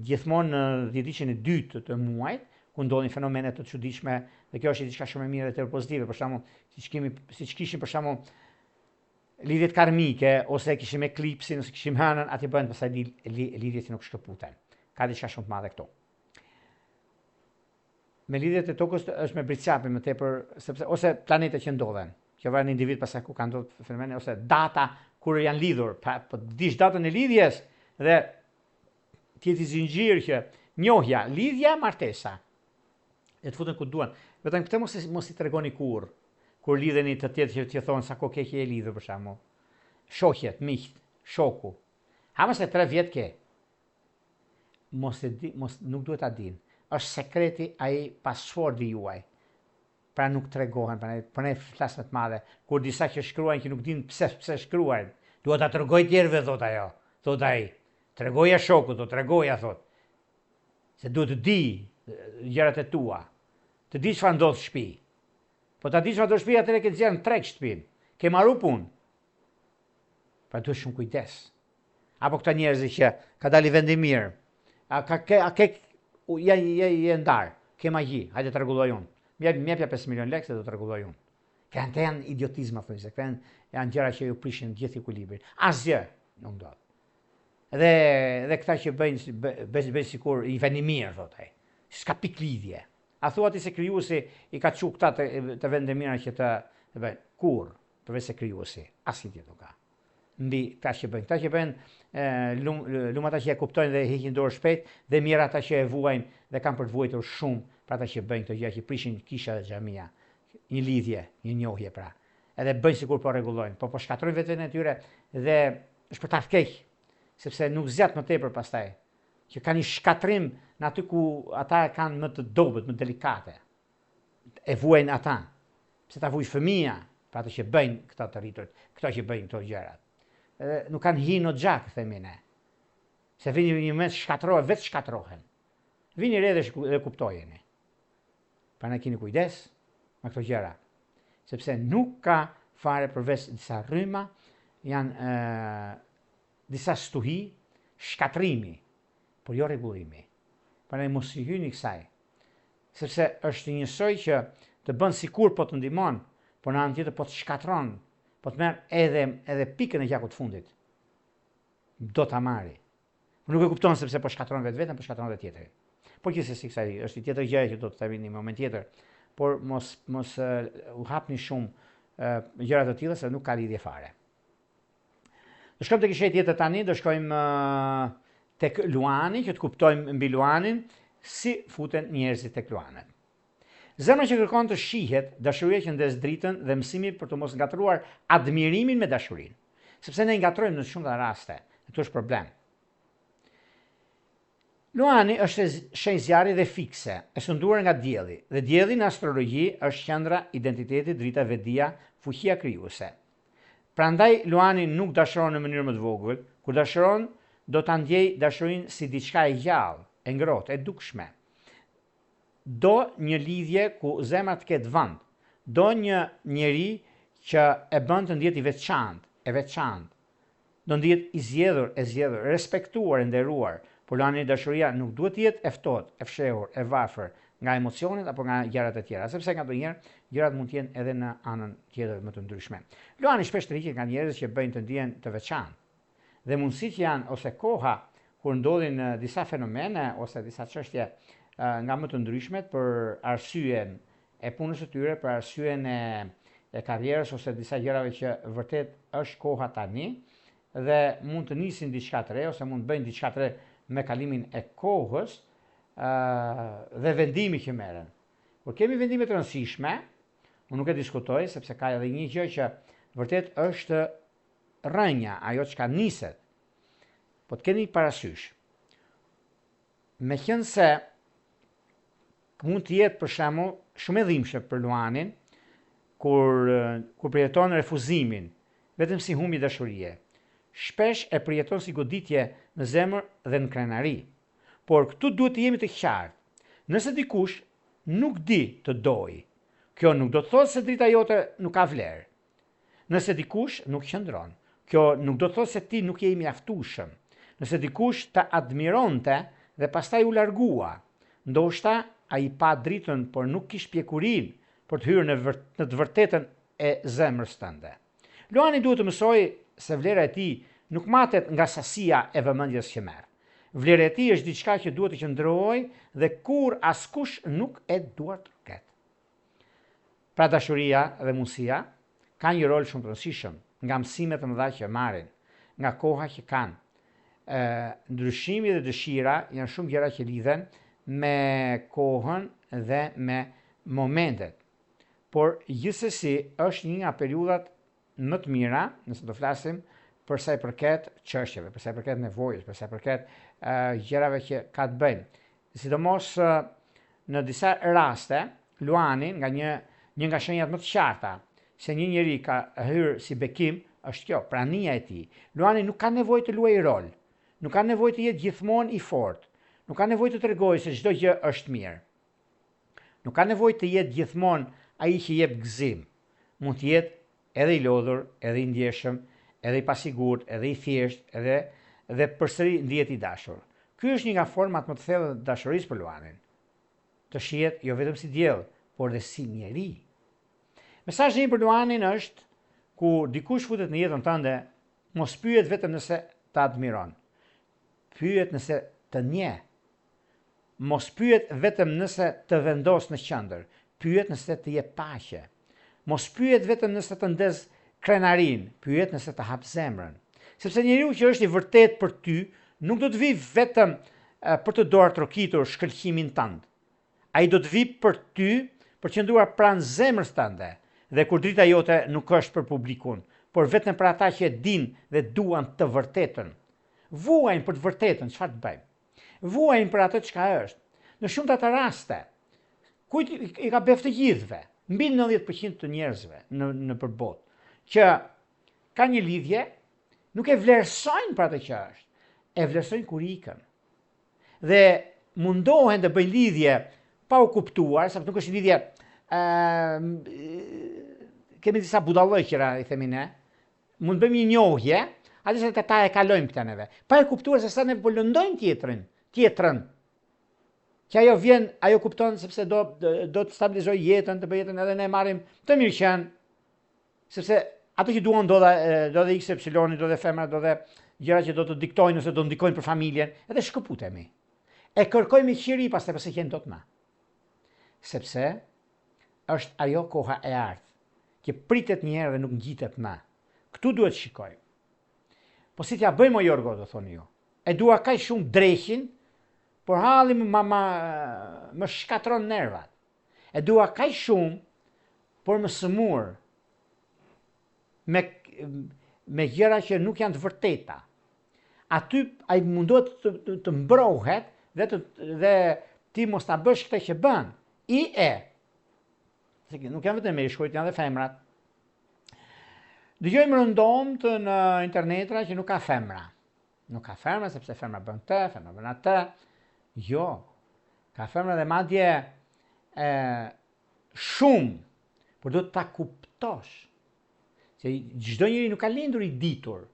Speaker 1: gjithmonë në dhjetëditëshin e dytë të muajit, ku ndodhin fenomene të çuditshme dhe kjo është diçka shumë e mirë dhe tepër pozitive, për shembull, siç kemi siç kishim për shembull lidhjet karmike ose kishim eklipsin ose kishim hënën, aty bëhen pastaj lidhje që nuk shkëputen. Ka diçka shumë të madhe këtu. Me lidhjet e tokës është me Bricjapin më tepër sepse ose planetet që ndodhen, që varet në individ pastaj ku ka ndodhur fenomeni ose data kur janë lidhur, pa, po dish datën e lidhjes dhe të jetë zinxhir që njohja, lidhja, martesa. E të futen ku duan. Vetëm këtë mos mos i tregoni kurrë. Kur lidheni të tjerë që të thonë sa kohë ke që je lidhur për shembull. Shoqet, miqt, shoku. Ha më se 3 vjet ke. Mos e di, mos nuk duhet ta dinë. Është sekreti ai passwordi juaj. Pra nuk tregohen, pra ne, po ne flas me të madhe. Kur disa që shkruajnë që nuk dinë pse pse shkruajnë, dua ta tregoj tjerëve thot ajo, thot ai. Tregoja shokut, do tregoja thot. Se duhet të di gjërat e tua. Të di çfarë ndodh në shtëpi. Po ta di çfarë ndodh në shtëpi, atëherë ke nxjerrë në treg shtëpinë. Ke maru punë. Pra duhet shumë kujdes. Apo këta njerëzit që ka dalë vend i mirë. A ka ke a ke u je je je ndar. Ke magji, hajde të rregulloj unë. Më jep më jepja 5 milion lekë se do të rregulloj unë. Këto janë janë idiotizma thonë se këto janë janë gjëra që ju prishin gjithë ekuilibrin. Asgjë nuk ndodh. Dhe dhe këta që bëjnë bëjnë bëjnë sikur i vend i mirë thotë ai. S'ka pikë lidhje. A thua ti se krijuesi i ka çu këta të, të vende mira që të, të bëjnë? Kurrë, përveç se krijuesi, asnjë tjetër nuk ka. Mbi këta që bëjnë, këta që bëjnë, lum, lum ata që e kuptojnë dhe heqin dorë shpejt dhe mjerë ata që e vuajnë dhe kanë për të vuajtur shumë për ata që bëjnë këto gjëra që prishin kisha dhe xhamia. Një lidhje, një njohje pra. Edhe bëjnë sikur po rregullojnë, po po shkatërrojnë veten e tyre dhe është për ta keq, sepse nuk zgjat më tepër pastaj. Që ka një shkatërrim në aty ku ata e kanë më të dobët, më delikate. E vuajnë ata. Pse ta vuaj fëmija, për ato që bëjnë këta të rriturit, këto që bëjnë këto gjërat. Edhe nuk kanë hi në xhak, themi ne. Se vini një moment shkatërrohen, vetë shkatërrohen. Vini re dhe, dhe kuptojeni. Prandaj keni kujdes me këto gjëra. Sepse nuk ka fare përveç disa rryma, janë e, disa stuhi shkatërrimi, por jo rregullimi. Prandaj mos i hyni kësaj, sepse është njësoj që të bën sikur po të ndihmon, por në anën tjetër po të shkatërron, po të merr edhe edhe pikën e gjakut të fundit. Do ta marri. Por nuk e kupton sepse po shkatërron vetveten, po shkatërron edhe tjetrin. Por gjithsesi kësaj është një tjetër gjë që do të themi në një moment tjetër. Por mos mos u hapni shumë gjëra të tilla se nuk ka lidhje fare. Do shkojmë tek një shenjë tjetër tani, do shkojmë tek Luani, që të kuptojmë mbi Luanin, si futen njerëzit tek Luanët. Zemra që kërkon të shihet, dashuria që ndez dritën dhe mësimi për të mos ngatërruar admirimin me dashurinë. Sepse ne ngatërrojmë në shumë raste, dhe këtu është problem. Luani është shenjë zjarri dhe fikse, e sunduar nga dielli, dhe dielli në astrologji është qendra, identiteti, drita, vetëdija, fuqia krijuese. Prandaj Luani nuk dashuron në mënyrë më të vogël, kur dashuron do ta ndjejë dashurinë si diçka e gjallë, e ngrohtë, e dukshme. Do një lidhje ku zemra të ketë vend. Do një njeri që e bën të ndihet i veçantë, e veçantë. Do ndihet i zgjedhur, e zgjedhur, e respektuar, e nderuar, por Luani dashuria nuk duhet të jetë e ftohtë, e fshehur, e varfër nga emocionet apo nga gjërat e tjera, sepse nganjëherë gjërat mund të jenë edhe në anën tjetër më të ndryshme. Luani shpesh tërhiqet nga njerëz që bëjnë të ndihen të veçantë. Dhe mundësitë që janë ose koha kur ndodhin disa fenomene ose disa çështje nga më të ndryshmet për arsyen e punës së tyre, për arsyen e e karrierës ose disa gjërave që vërtet është koha tani dhe mund të nisin diçka të re ose mund të bëjnë diçka të re me kalimin e kohës dhe vendimi që merren. Kur kemi vendime të rëndësishme, unë nuk e diskutoj sepse ka edhe një gjë që vërtet është rrënja, ajo çka niset. Po të keni parasysh, meqenëse mund të jetë për shembull shumë e dhimbshme për Luanin kur kur përjeton refuzimin, vetëm si humbje dashurie. Shpesh e përjeton si goditje në zemër dhe në krenari. Por këtu duhet të jemi të qartë. Nëse dikush nuk di të dojë, kjo nuk do të thotë se drita jote nuk ka vlerë. Nëse dikush nuk qëndron, kjo nuk do të thotë se ti nuk je i mjaftueshëm. Nëse dikush të admironte dhe pastaj u largua, ndoshta ai pa dritën por nuk kish pjekurinë për të hyrë në në të vërtetën e zemrës tënde. Luani duhet të mësojë se vlera e tij nuk matet nga sasia e vëmendjes që merr. Vlera e tij është diçka që duhet të qëndrojë dhe kur askush nuk e duartroket. Pra dashuria dhe mundësia kanë një rol shumë të rëndësishëm, nga mësimet e mëdha që marrin, nga koha që kanë. Ë ndryshimi dhe dëshira janë shumë gjëra që lidhen me kohën dhe me momentet. Por gjithsesi është një nga periudhat më të mira, nëse do flasim për sa i përket çështjeve, për sa i përket nevojës, për sa i përket uh, gjërave që ka të bëjnë. Sidomos uh, në disa raste, Luani nga një një nga shenjat më të qarta se një njeri ka hyrë si bekim është kjo, prania e tij. Luani nuk ka nevojë të luajë rol, nuk ka nevojë të jetë gjithmonë i fortë, nuk ka nevojë të tregojë se çdo gjë është mirë. Nuk ka nevojë të jetë gjithmonë ai që jep gëzim. Mund të jetë edhe i lodhur, edhe i ndjeshëm, edhe i pasigurt, edhe i thjeshtë, edhe dhe përsëri ndihet i dashur. Ky është një nga format më të thella të dashurisë për Luanin. Të shihet jo vetëm si diell, por dhe si njeri. Mesazhi im për Luanin është kur dikush futet në jetën tënde, mos pyet vetëm nëse të admiron. Pyet nëse të njeh. Mos pyet vetëm nëse të vendos në qendër, pyet nëse të jep paqe. Mos pyet vetëm nëse të ndez krenarinë, pyet nëse të hap zemrën. Sepse njeriu që është i vërtetë për ty nuk do të vijë vetëm për të duartrokitur shkëlqimin tënd. Ai do të vijë për ty për të qëndruar pranë zemrës tënde, dhe kur drita jote nuk është për publikun, por vetëm për ata që e dinë dhe duan të vërtetën. Vuajnë për të vërtetën, çfarë të bëjmë? Vuajnë për atë çka është. Në shumë të raste, kujt i ka bef të gjithëve, mbi 90% të njerëzve në nëpër botë, që ka një lidhje, nuk e vlerësojnë për atë që është, e vlerësojnë kur ikën. Dhe mundohen të bëjnë lidhje pa u kuptuar, sepse nuk është lidhje ë kemi disa budallëqera i themi ne, Mund të bëjmë një njohje, atë se ta e kalojmë këtë neve. Pa e kuptuar se sa ne po lëndojmë tjetrin, tjetrën. Që ajo vjen, ajo kupton sepse do do të stabilizojë jetën, të bëjë jetën edhe ne marrim të mirëqenë. Sepse ato që duan do dhe do dhe X Y, do dhe femra, do dhe gjëra që do të diktojnë ose do ndikojnë për familjen, edhe shkëputemi. E kërkojmë me qiri pastaj pse qenë dot më. Sepse është ajo koha e artë, që pritet një herë dhe nuk ngjitet më. Këtu duhet të shikojmë. Po si t'ja bëjmë o Jorgo, do thoni ju. E dua kaq shumë dreqin, por halli më, ma, ma, më shkatërron nervat. E dua kaq shumë, por më sëmur me, me gjëra që nuk janë të vërteta. Aty ai mundohet të, të, të mbrohet dhe të dhe ti mos ta bësh këtë që bën. I e. Se nuk janë vetëm meshkujt, janë dhe femrat. Dëgjojmë rëndomtë në internetra që nuk ka femra. Nuk ka femra sepse femra bën këtë, femra bën atë. Jo. Ka femra dhe madje e shumë, por duhet ta kuptosh. Se çdo njeri nuk ka lindur i ditur.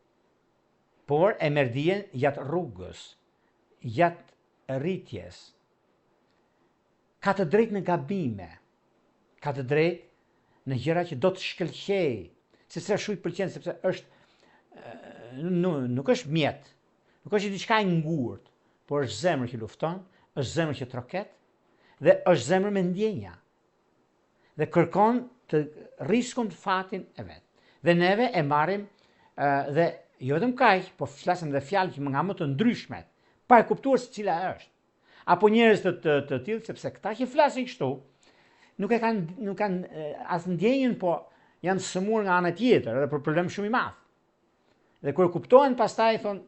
Speaker 1: Por e merr dijen gjatë rrugës, gjatë rritjes. Ka të drejtë në gabime, ka të drejtë në gjëra që do të shkëlqejë, sepse ashtu i pëlqen, sepse është nuk, nuk është mjet, nuk është diçka e ngurtë, por është zemër që lufton, është zemër që troket dhe është zemër me ndjenja. Dhe kërkon të riskun fatin e vet. Dhe neve e marrim dhe jo vetëm kaq, po flasim dhe fjalë që nga më të ndryshmet, pa e kuptuar se cila është. Apo njerëz të të, të tillë sepse këta që flasin kështu nuk e kanë nuk kanë as ndjenjën, po janë sëmurë nga ana tjetër, edhe për problem shumë i madh. Dhe kur e kuptohen pastaj thonë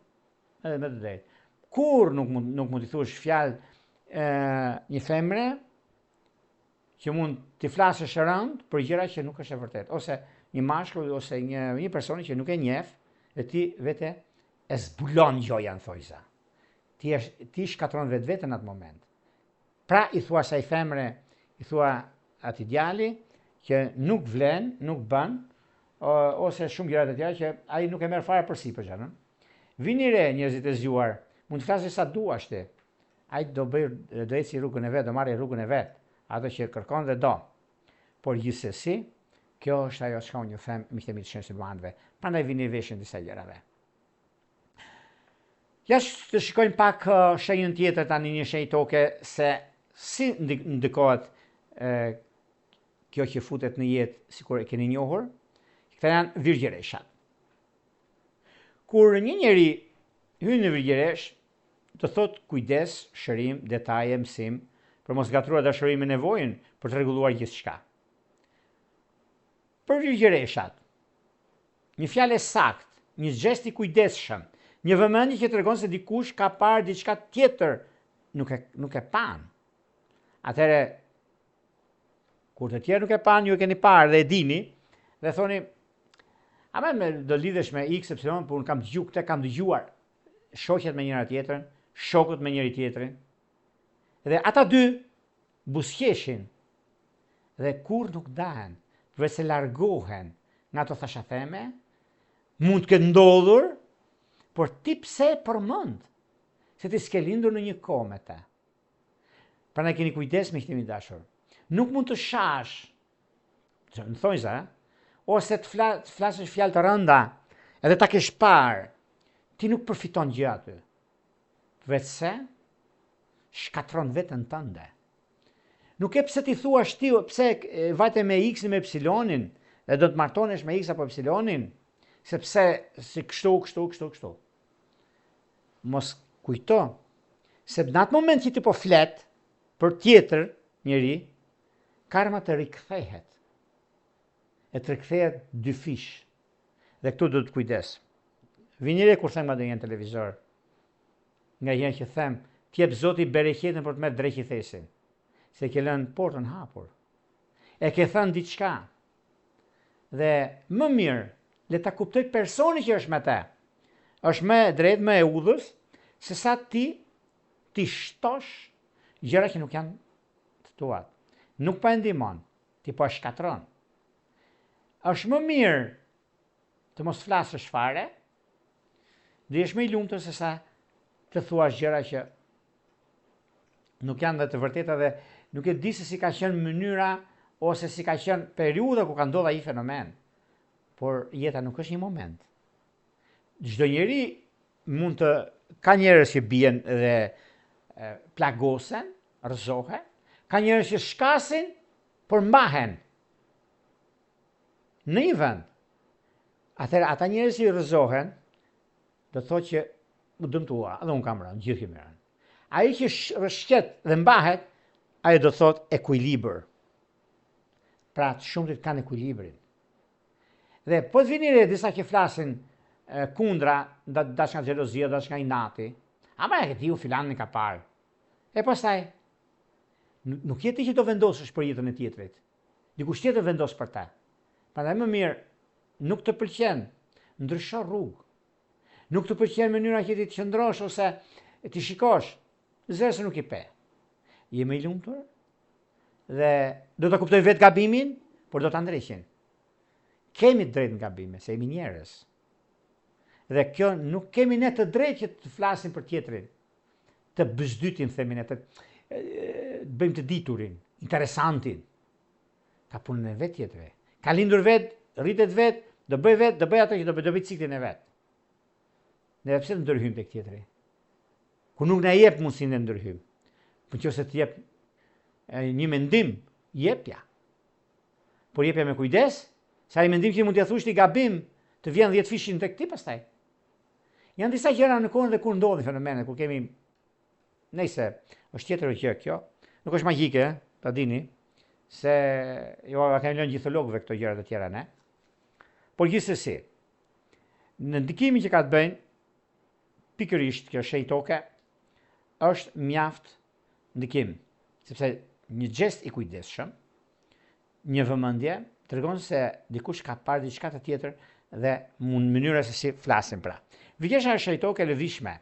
Speaker 1: edhe me të drejtë. Kur nuk mund nuk mund t'i thuash fjalë ë një femre që mund t'i flasësh rëndë për gjëra që nuk është e vërtetë ose një mashkulli ose një një personi që nuk e njeh dhe ti vete e zbulon gjoja në thonjëza. Ti është ti shkatërron vetveten në atë moment. Pra i thua asaj femre, i thua atij djali që nuk vlen, nuk bën ose shumë gjëra të tjera që ai nuk e merr fare përsipër gjënë. Vini re njerëzit e zgjuar, mund të flasësh sa duash ti. Ai do bëjë do eci rrugën e vet, do marrë rrugën e vet, atë që kërkon dhe do. Por gjithsesi, kjo është ajo çka unë ju them miqtë e mi të shenjës së luanëve. Prandaj vini veshin disa gjërave. Ja të shikojmë pak uh, shenjën tjetër tani një shenjë toke se si ndikohet kjo që futet në jetë sikur e keni njohur. Këta janë virgjëreshat. Kur një njeri hyn në virgjëreshë, do thotë kujdes, shërim, detaje, mësim, për mos ngatërruar dashurinë me nevojën për të rregulluar gjithçka. Për virgjëreshat, Një fjalë e saktë, një gjest i kujdesshëm, një vëmendje që tregon se dikush ka parë diçka tjetër, nuk e nuk e panë. Atëherë kur të tjerë nuk e panë, ju e keni parë dhe e dini dhe thoni ama me do lidhesh me X, Y, por unë kam dëgju këtë, kam dëgjuar shoqet me njëra tjetrën, shokët me njëri tjetrin. Dhe ata dy buzëqeshin dhe kurrë nuk dahen, përveç se largohen nga ato thashatheme, mund të ketë ndodhur, por ti pse e përmend? Se ti s'ke lindur në një kohë me të. Prandaj keni kujdes miqtë e mi të dashur. Nuk mund të shash, në thonjëza, ose të, fla, të flasësh fjalë të rënda, edhe ta kesh parë, ti nuk përfiton gjë aty. Veçse shkatërron veten tënde. Nuk e pse ti thuash ti, pse vajte me X-in me Y-in, dhe do të martohesh me X apo Y-in, sepse si kështu, kështu, kështu, kështu. Mos kujto, se në atë moment që ti po flet për tjetër njeri, karma të rikthehet. E të rikthehet dyfish. Dhe këtu duhet kujdes. Vini re kur them nga ndonjë në televizor, Nganjëherë që them, të jep Zoti bereqetin por të merr dreqi thesin. Se ke lënë portën hapur. E ke thënë diçka. Dhe më mirë, le ta kuptojë personi që është me te. Është më e drejtë, më e udhës, se sa ti t'i shtosh gjëra që nuk janë të tuat. Nuk po e ndihmon, ti po e shkatërron. Është më mirë të mos flasësh fare, Do jesh më i lumtur se sa të thuash gjëra që nuk janë dhe të vërteta dhe nuk e di se si ka qenë mënyra ose si ka qenë periudha ku ka ndodhur ai fenomen. Por jeta nuk është një moment. Çdo njeri mund të ka njerëz që bien dhe plagosen, rrëzohen, ka njerëz që shkasin, por mbahen në një vend. Atëherë ata njerëz që rrëzohen, do të thotë që u dëmtua, edhe unë kam rënë, gjithë kemi rënë. Ai që rrëshqet dhe mbahet, ai do të thotë ekuilibër. Pra të shumtit kanë ekuilibrin. Dhe po të vini re disa që flasin kundra, dash nga xhelozia, dash nga inati, ama e di filani ka parë. E pastaj, nuk je ti që do vendosësh për jetën e tjetrit. Dikush tjetër vendos për të. Prandaj më mirë nuk të pëlqen, ndrysho rrugë. Nuk të pëlqen mënyra që ti të qëndrosh ose ti shikosh, zëre se nuk i pe. Je më i lumtur dhe do ta kuptojnë vetë gabimin, por do ta ndreqin. Kemi të drejtë në gabime, se jemi njerëz. Dhe kjo nuk kemi ne të drejtë që të flasim për tjetrin. Të bëzdytim, themi ne, të, të bëjmë të diturin, interesantin. Ka punën e vet tjetri. Ka lindur vet, rritet vet, do bëj vet, do bëj ato që do bëj, do bëj ciklin e vet. Ne pse të ndërhyjmë tek tjetri? Ku nuk na jep mundësinë të ndërhyjmë. Po nëse të jep një mendim, jepja. Por jepja me kujdes, se ai mendim që mund t'ia thuash ti gabim, të vjen 10 fishin tek ti pastaj. Janë disa gjëra në kohën dhe kur ndodhin fenomene, kur kemi Nejse, është tjetër gjë kjo. Nuk është magjike, ta dini, se jo ua kemi lënë gjithologëve këto gjëra të tjera ne. Por gjithsesi, në ndikimin që ka të bëjnë pikërisht kjo shenjë toke është mjaft ndikim, sepse një gjest i kujdesshëm, një vëmendje tregon se dikush ka parë diçka të tjetër dhe mund mënyra se si flasim pra. Virgjëresha është shenjë toke e lëvizshme,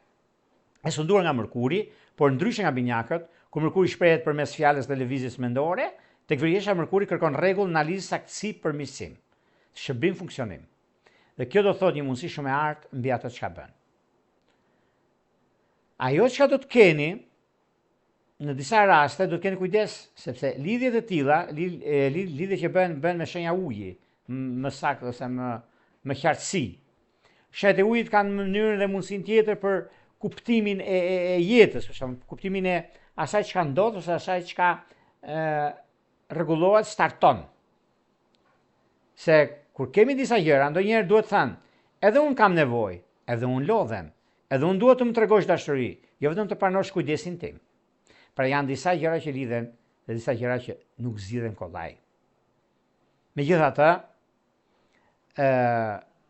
Speaker 1: e sunduar nga Mërkuri, por ndryshe nga binjakët, ku Mërkuri shprehet përmes fjalës dhe lëvizjes mendore, tek Virgjëresha Mërkuri kërkon rregull, analizë, saktësi, përmirësim, shërbim, funksionim. Dhe kjo do thotë një mundësi shumë e artë mbi atë çka bën. Ajo çka do të keni në disa raste do të keni kujdes sepse lidhjet e tilla, lidhje që bëhen bëhen me shenja uji, më saktë ose më më qartësi. Shenjat e ujit kanë mënyrën dhe mundësinë tjetër për kuptimin e, e, e jetës, për shembull, kuptimin e asaj çka ndodh ose asaj çka ë rregullohet, starton. Se kur kemi disa gjëra, ndonjëherë duhet thënë, edhe unë kam nevojë, edhe unë lodhem, edhe unë duhet të më tregosh dashuri, jo vetëm të pranosh kujdesin tim. Pra janë disa gjëra që lidhen dhe disa gjëra që nuk zgjidhen kollaj. Megjithatë, ë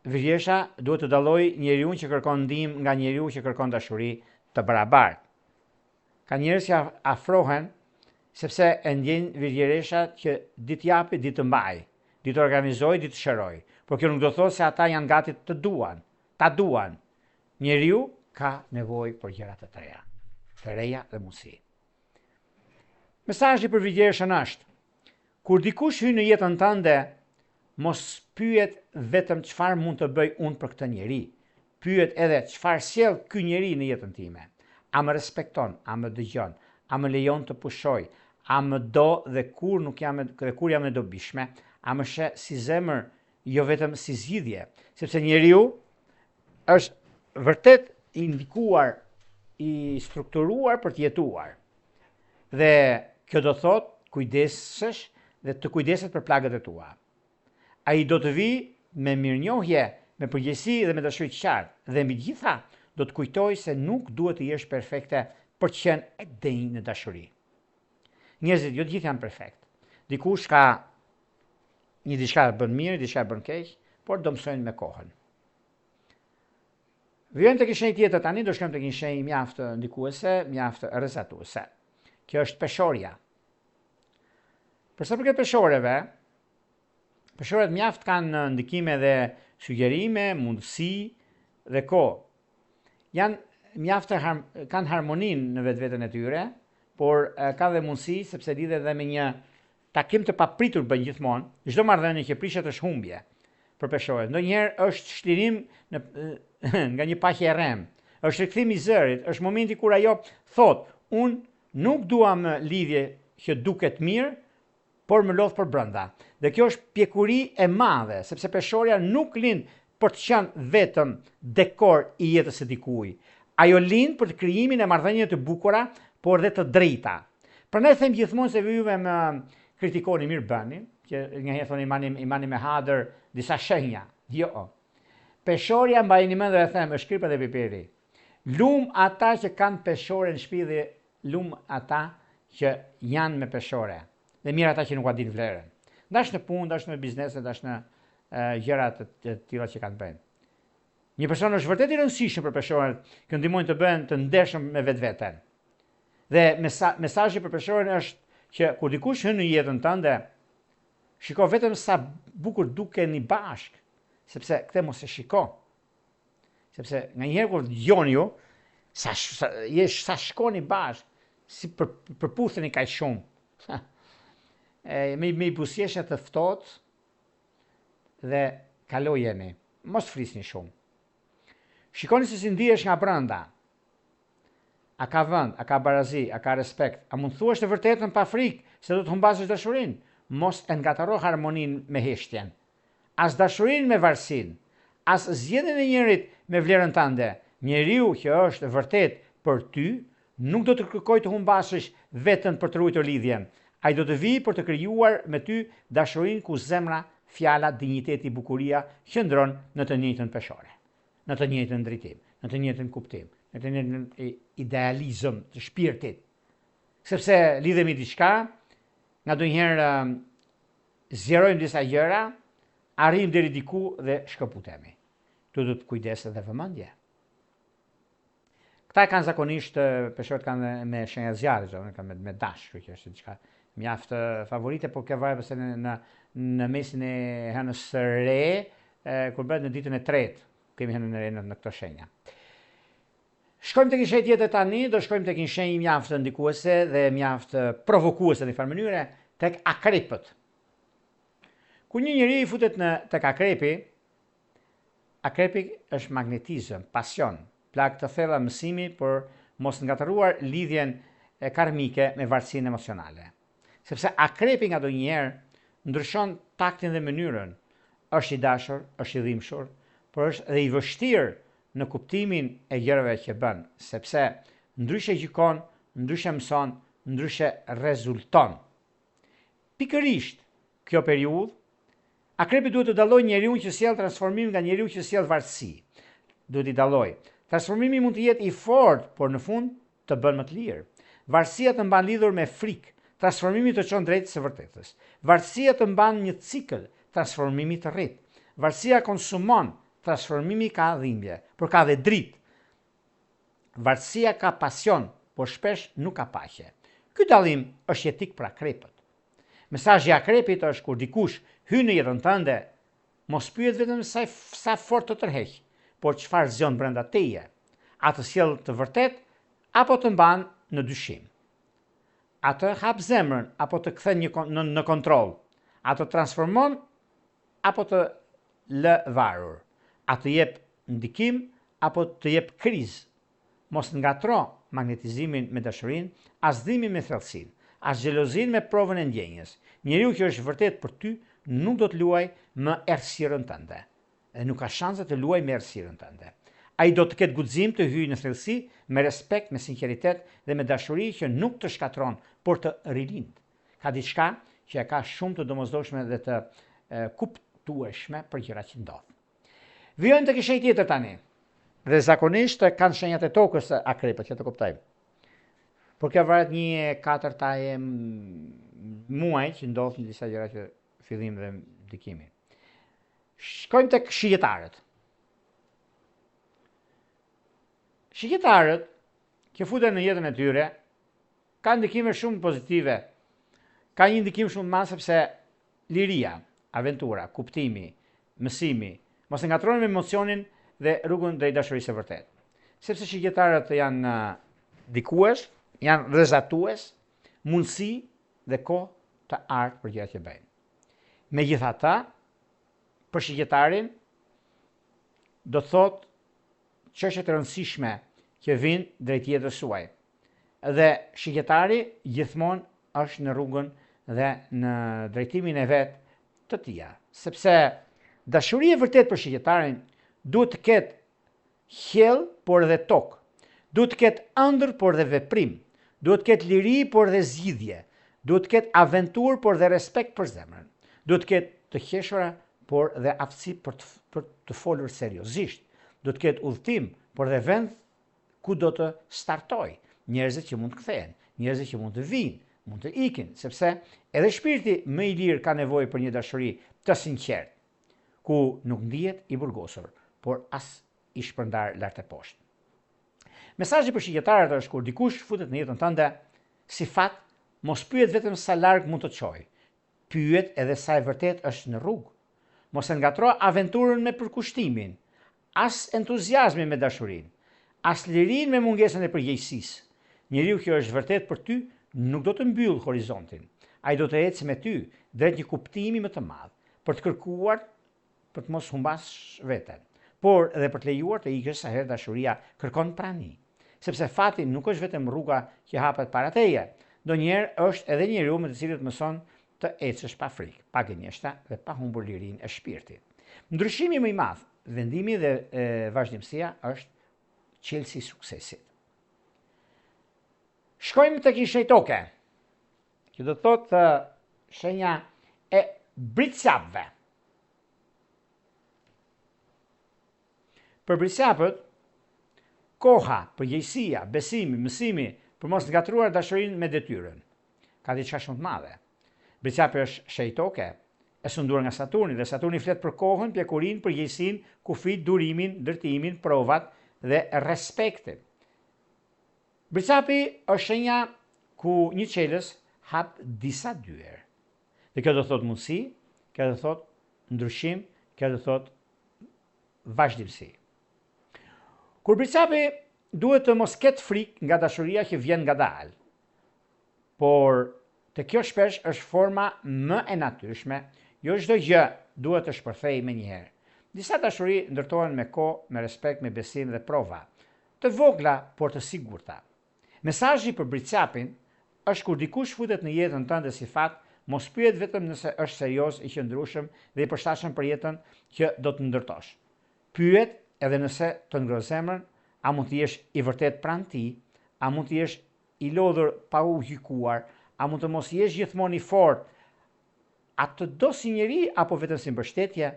Speaker 1: Virgjëresha duhet të dallojë njeriun që kërkon ndihmë nga njeriu që kërkon dashuri të barabartë. Ka njerëz që afrohen sepse e ndjejnë virgjëresha që di të japi, di të mbajë, di të organizojë, di të shërojë. Por kjo nuk do të thotë se ata janë gati të duan, ta duan. Njeriu ka nevojë për gjëra të treja, të reja dhe mundësi. Mesazhi për virgjëreshën është: Kur dikush hyn në jetën tënde, mos pyet vetëm çfarë mund të bëj unë për këtë njeri, Pyet edhe çfarë sjell ky njeri në jetën time. A më respekton, a më dëgjon, a më lejon të pushoj, a më do dhe kur nuk jam dhe kur jam e dobishme, a më sheh si zemër, jo vetëm si zgjidhje, sepse njeriu është vërtet i ndikuar, i strukturuar për të jetuar. Dhe kjo do thotë kujdesesh dhe të kujdeset për plagët e tua. Ai do të vijë me mirënjohje, me përgjegjësi dhe me dashuri të qartë, dhe mbi të gjitha, do të kujtojë se nuk duhet të jesh perfekte për të qenë e denjë në dashuri. Njerëzit jo të gjithë janë perfekt. Dikush ka një diçka e bën mirë, diçka e bën keq, por do mësojnë me kohën. Vijojmë tek një shenjë tjetër tani, do shkojmë tek një shenjë mjaft ndikuese, mjaft rrezatuese. Kjo është peshorja. Për sa përket peshoreve, peshoret mjaft kanë ndikime dhe sugjerime, mundësi dhe kohë. Janë mjaft har kanë harmoninë në vetveten e tyre, por ka dhe mundësi sepse lidhet dhe me një takim të papritur bën gjithmonë, çdo marrëdhënie që prishet është humbje për peshoret. Ndonjëherë është çlirim në nga një paqe e rremë. Është rikthim i zërit, është momenti kur ajo thotë, unë Nuk dua më lidhje që duket mirë, por më lodh përbrenda. Dhe kjo është pjekuri e madhe, sepse peshorja nuk lind për të qenë vetëm dekor i jetës së dikujt. Ajo lind për të krijimin e marrëdhënieve të bukura, por dhe të drejta. Prandaj them gjithmonë se juve më kritikoni mirë bëni, që nganjëherë thoni i mani i mani me hadër disa shenja. Jo. Peshorja mbajeni mend dhe e them, është kripa dhe piperi. Lum ata që kanë peshore në shtëpi dhe lum ata që janë me peshore. Dhe mjerë ata që nuk ua dinë vlerën. Ndash në punë, ndash në biznese, ndash në gjëra të, të tilla që kanë të bëjnë. Një person është vërtet i rëndësishëm për peshoren, që ndihmojnë të bëhen të ndershëm me vetveten. Dhe mesa, mesazhi për peshoren është që kur dikush hyn në jetën tënde, shiko vetëm sa bukur dukeni bashkë, sepse këtë mos e shiko. Sepse nganjëherë kur dëgjoni ju, sa, sa, je, sa shkoni bashkë, si për, përputheni kaq shumë. e, me, me i buzëqeshje të ftohtë dhe kalojeni. Mos flisni shumë. Shikoni se si ndihesh nga brenda. A ka vend, a ka barazi, a ka respekt, a mund të thuash të vërtetën pa frikë se do të humbasësh dashurinë? Mos e ngatërro harmoninë me heshtjen. As dashurinë me varësinë. As zgjedhjen e njërit me vlerën tënde. Njeriu që është vërtet për ty, nuk do të kërkojë të humbasësh veten për të ruajtur lidhjen. Ai do të vijë për të krijuar me ty dashurinë ku zemra, fjala, dinjiteti, bukuria qëndron në të njëjtën peshore. Në të njëjtën drejtim, në të njëjtën kuptim, në të njëjtën idealizëm të shpirtit. Sepse lidhemi diçka, nganjëherë zgjerojmë disa gjëra, arrijmë deri diku dhe shkëputemi. Këtu duhet kujdes dhe vëmendje. Këta e kanë zakonisht peshorët kanë me shenja zjarri, do kanë me, me dash, kështu që është diçka mjaft favorite, por kjo varet pastaj në në në mesin e hënës së re, e, kur bëhet në ditën e tretë, kemi hënën e re në, në këto shenja. Shkojmë tek një shenjë tjetër tani, do shkojmë tek një shenjë mjaft ndikuese dhe mjaft provokuese në një farë mënyre, tek akrepët. Kur një njeri futet në tek akrepi, Akrepi është magnetizëm, pasion, plagë të thella mësimi për mos ngatërruar lidhjen karmike me varësinë emocionale. Sepse akrepi ngadonjëherë ndryshon taktin dhe mënyrën, është i dashur, është i dhimbshur, por është dhe i vështirë në kuptimin e gjërave që bën, sepse ndryshe gjykon, ndryshe mëson, ndryshe rezulton. Pikërisht kjo periudhë Akrepi duhet të dallojë njeriun që sjell transformim nga njeriu që sjell varësi. Duhet t'i dallojë. Transformimi mund të jetë i fortë, por në fund të bën më të lirë. Varësia të mban lidhur me frikë, transformimi të çon drejt së vërtetës. Varësia të mban një cikël, transformimi të rrit. Varësia konsumon, transformimi ka dhimbje, por ka dhe dritë. Varësia ka pasion, por shpesh nuk ka paqe. Ky dallim është jetik për akrepët. Mesazhi i akrepit është kur dikush hyn në jetën tënde, mos pyet vetëm sa sa fort të tërheq, por çfarë zgjon brenda teje. A të sjell të vërtetë apo të mban në dyshim? A të hap zemrën apo të kthen një në, në kontroll? A të transformon apo të lë varur? A të jep ndikim apo të jep krizë? Mos ngatërro magnetizimin me dashurinë, as dhimbjen me thellësinë, as xhelozinë me provën e ndjenjës. Njeriu që është vërtet për ty nuk do të luajë me errësirën tënde. Dhe nuk ka shanse të luajë me errësirën tënde. Ai do të ketë guxim të hyjë në thellësi me respekt, me sinqeritet dhe me dashuri që nuk të shkatërron, por të rilind. Ka diçka që e ka shumë të domosdoshme dhe të kuptueshme për gjërat që ndodh. Vijojmë tek një shenjë tjetër tani. Dhe zakonisht kanë shenjat e tokës akrepët, që të kuptojmë. Por kjo varet një e katërta e muaj që ndodh në disa gjëra që fillim dhe ndikimi. Shkojmë tek shigjetarët. Shigjetarët që futen në jetën e tyre kanë ndikime shumë pozitive. Ka një ndikim shumë të madh sepse Liria, aventura, kuptimi, mësimi, mos e ngatërroni me emocionin dhe rrugën drejt dashurisë së vërtetë. Sepse shigjetarët janë ndikues, janë rrezatues, mundësi dhe kohë të artë për gjërat që bëjnë. Megjithatë, për shigjetarin do të thotë çështje të rëndësishme që vijnë drejt jetës suaj. Dhe shigjetari gjithmonë është në rrugën dhe në drejtimin e vet të tija. Sepse dashuria e vërtetë për shigjetarin duhet të ketë qiell por edhe tokë. Duhet të ketë ëndërr por edhe veprim. Duhet të ketë liri por edhe zgjidhje. Duhet të ketë aventurë por dhe respekt për zemrën. Duhet të ketë të qeshura por dhe aftësi për të, për të folur seriozisht. Duhet të ketë udhëtim por dhe vend ku do të startojë, njerëzit që mund të kthehen, njerëzit që mund të vijnë, mund të ikin, sepse edhe shpirti më i lirë ka nevojë për një dashuri të sinqertë, ku nuk ndihet i burgosur, por as i shpërndarë lart e poshtë. Mesazhi për shigjetarët është kur dikush futet në jetën tënde, si fat, mos pyet vetëm sa larg mund të çojë, pyet edhe sa e vërtetë është në rrugë. Mos e ngatërro aventurën me përkushtimin, as entuziazmin me dashurinë, as lirinë me mungesën e përgjegjësisë. Njeriu që është vërtet për ty nuk do të mbyllë horizontin. Ai do të ecë me ty drejt një kuptimi më të madh, për të kërkuar për të mos humbasësh veten. por edhe për të lejuar të ikësh sa herë dashuria kërkon prani. Sepse fati nuk është vetëm rruga që hapet para teje, ndonjëherë është edhe njeriu me të cilët mëson të ecësh pa frikë, pa gënjeshtra dhe pa humbur lirinë e shpirtit. Ndryshimi më i madh, vendimi dhe e, vazhdimësia është çelësi i suksesit. Shkojmë tek një shenjë toke, që do të thotë shenja e bricjapëve. Për bricjapët, koha, përgjegjësia, besimi, mësimi, për mos ngatërruar dashurinë me detyrën. Ka diçka shumë të madhe. Bricjapi është shenjë toke, e sunduar nga Saturni dhe Saturni flet për kohën, pjekurinë, përgjegjësinë, kufijtë, durimin, ndërtimin, provat dhe respektin. Bricjapi është shenja ku një çelës hap disa dyer. Dhe kjo do të thotë mundësi, kjo do të thotë ndryshim, kjo do të thotë vazhdimësi. Kur Bricjapi duhet të mos ketë frikë nga dashuria që vjen ngadalë, por te kjo shpesh është forma më e natyrshme, jo çdo gjë duhet të shpërthejë menjëherë. Disa dashuri ndërtohen me kohë, me respekt, me besim dhe prova, të vogla, por të sigurta. Mesazhi për Bricjapin është kur dikush futet në jetën tënde si fat, mos pyet vetëm nëse është serioz, i qëndrueshëm dhe i përshtatshëm për jetën që do të ndërtosh. Pyet edhe nëse të ngroh zemrën, a mund të jesh i vërtetë pranë tij, a mund të jesh i lodhur pa u gjykuar, a mund të mos jesh gjithmonë i fortë, a të do si njeri apo vetëm si mbështetje?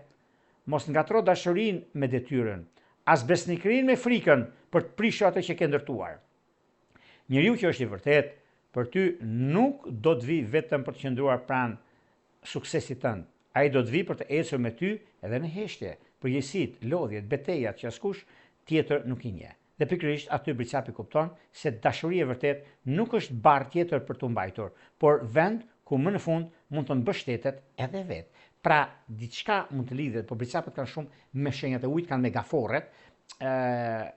Speaker 1: Mos ngatërro dashurinë me detyrën, as besnikërinë me frikën për të prishur atë që ke ndërtuar. Njeriu që është i vërtetë për ty nuk do të vijë vetëm për të qëndruar pranë suksesit tënd. Ai do të vijë për të ecur me ty edhe në heshtje, përgjegjësitë, lodhjet, betejat që askush tjetër nuk i njeh. Dhe pikërisht aty Bricjapi kupton se dashuria e vërtetë nuk është barrë tjetër për t'u mbajtur, por vend ku më në fund mund të mbështetet edhe vetë. Pra, diçka mund të lidhet, por Bricjapët kanë shumë me shenjat e ujit, kanë me gaforret, ë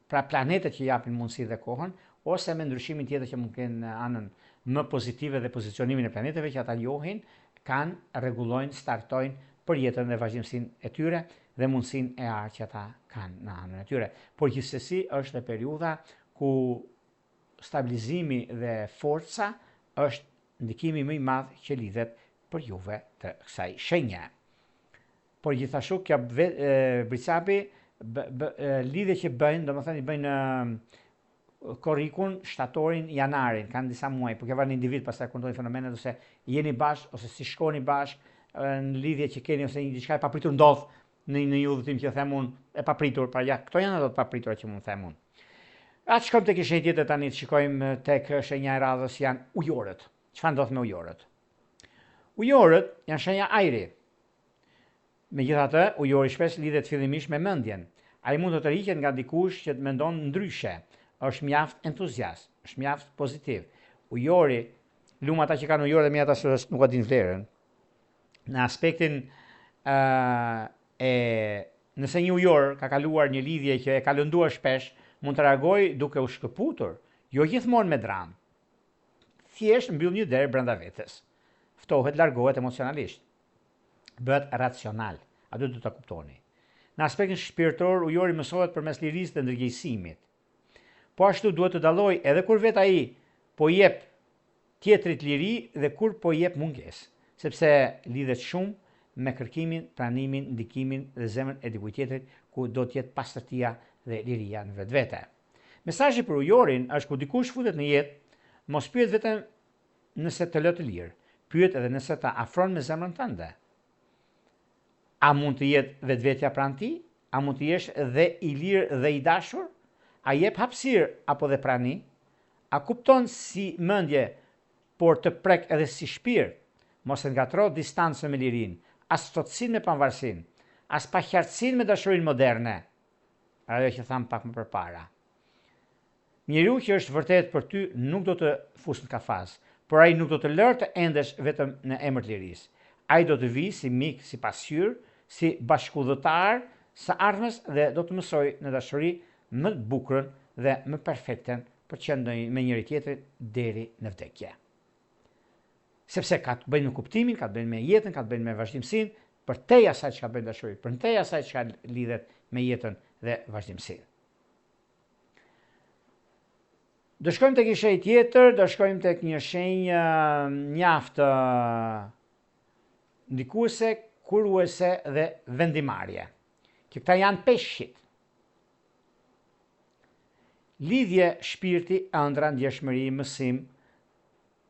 Speaker 1: pra planetet që japin mundësi dhe kohën, ose me ndryshimin tjetër që mund të kenë në anën më pozitive dhe pozicionimin e planeteve që ata njohin, kanë, rregullojnë, startojnë për jetën dhe vazhdimësinë e tyre dhe mundësinë e artë që ata kanë në anën e tyre. Por gjithsesi është dhe periudha ku stabilizimi dhe forca është ndikimi më i madh që lidhet për juve të kësaj shenje. Por gjithashtu kjo Bricjapi lidhje që bëjnë, domethënë i bëjnë korrikun, shtatorin, janarin, kanë disa muaj, por kjo varet në individ, pastaj kur ndodhin fenomenet ose jeni bashkë ose si shkoni bashkë në lidhje që keni ose një diçka e papritur ndodh në në një udhëtim që them unë e papritur, pra ja, këto janë ato të papritura që mund them unë. A të shkojmë tek një shenjë tjetër tani, të shikojmë tek shenja e radhës janë ujorët. Çfarë ndodh me ujorët? Ujorët janë shenja ajri. Megjithatë, ujori shpesh lidhet fillimisht me mendjen. Ai mund të tërhiqet nga dikush që mendon ndryshe, është mjaft entuziast, është mjaft pozitiv. Ujori, lum ata që kanë ujor dhe mirë ata që nuk e dinë vlerën. Në aspektin ë e nëse një ujor ka kaluar një lidhje që e ka lënduar shpesh, mund të reagojë duke u shkëputur, jo gjithmonë me dramë. Thjesht mbyll një derë brenda vetes. Ftohet, largohet emocionalisht. bëhet racional. Aty do ta kuptoni. Në aspektin shpirtëror, ujori mësohet përmes lirisë dhe ndërgjegjësimit. Po ashtu duhet të dallojë edhe kur vetë ai po i jep tjetrit liri dhe kur po i jep mungesë, sepse lidhet shumë me kërkimin, pranimin, ndikimin dhe zemrën e dikujt tjetrit ku do të jetë pastërtia dhe liria në vetvete. Mesazhi për ujorin është kur dikush futet në jetë, mos pyet vetëm nëse të lë të lirë, pyet edhe nëse të afron me zemrën tënde. A mund të jetë vetvetja pranë tij? A mund të jesh dhe i lirë dhe i dashur? A jep hapësirë apo dhe prani? A kupton si mendje, por të prek edhe si shpirt? Mos e ngatërro distancën me lirinë, as ftohtësinë me pavarësinë, as paqartësinë me dashurinë moderne. Ajo që thamë pak më përpara. Njeriu që është vërtet për ty nuk do të fusë në kafaz, por ai nuk do të lërë të endesh vetëm në emër të lirisë. Ai do të vijë si mik, si pasqyrë, si bashkudhëtar së ardhmes dhe do të mësojë në dashuri më të bukurën dhe më perfekten për të qenë me njëri-tjetrin deri në vdekje. Sepse ka të bëjë me kuptimin, ka të bëjë me jetën, ka të bëjë me vazhdimësinë. Përtej asaj çka bëjnë dashuri, përtej asaj çka lidhet me jetën dhe vazhdimësinë. Do shkojmë tek një shenjë tjetër, do shkojmë tek një shenjë mjaft ndikuese, kuruese dhe vendimmarrje. Që këta janë peshqit. Lidhje shpirti, ëndrra, ndjeshmëri, mësim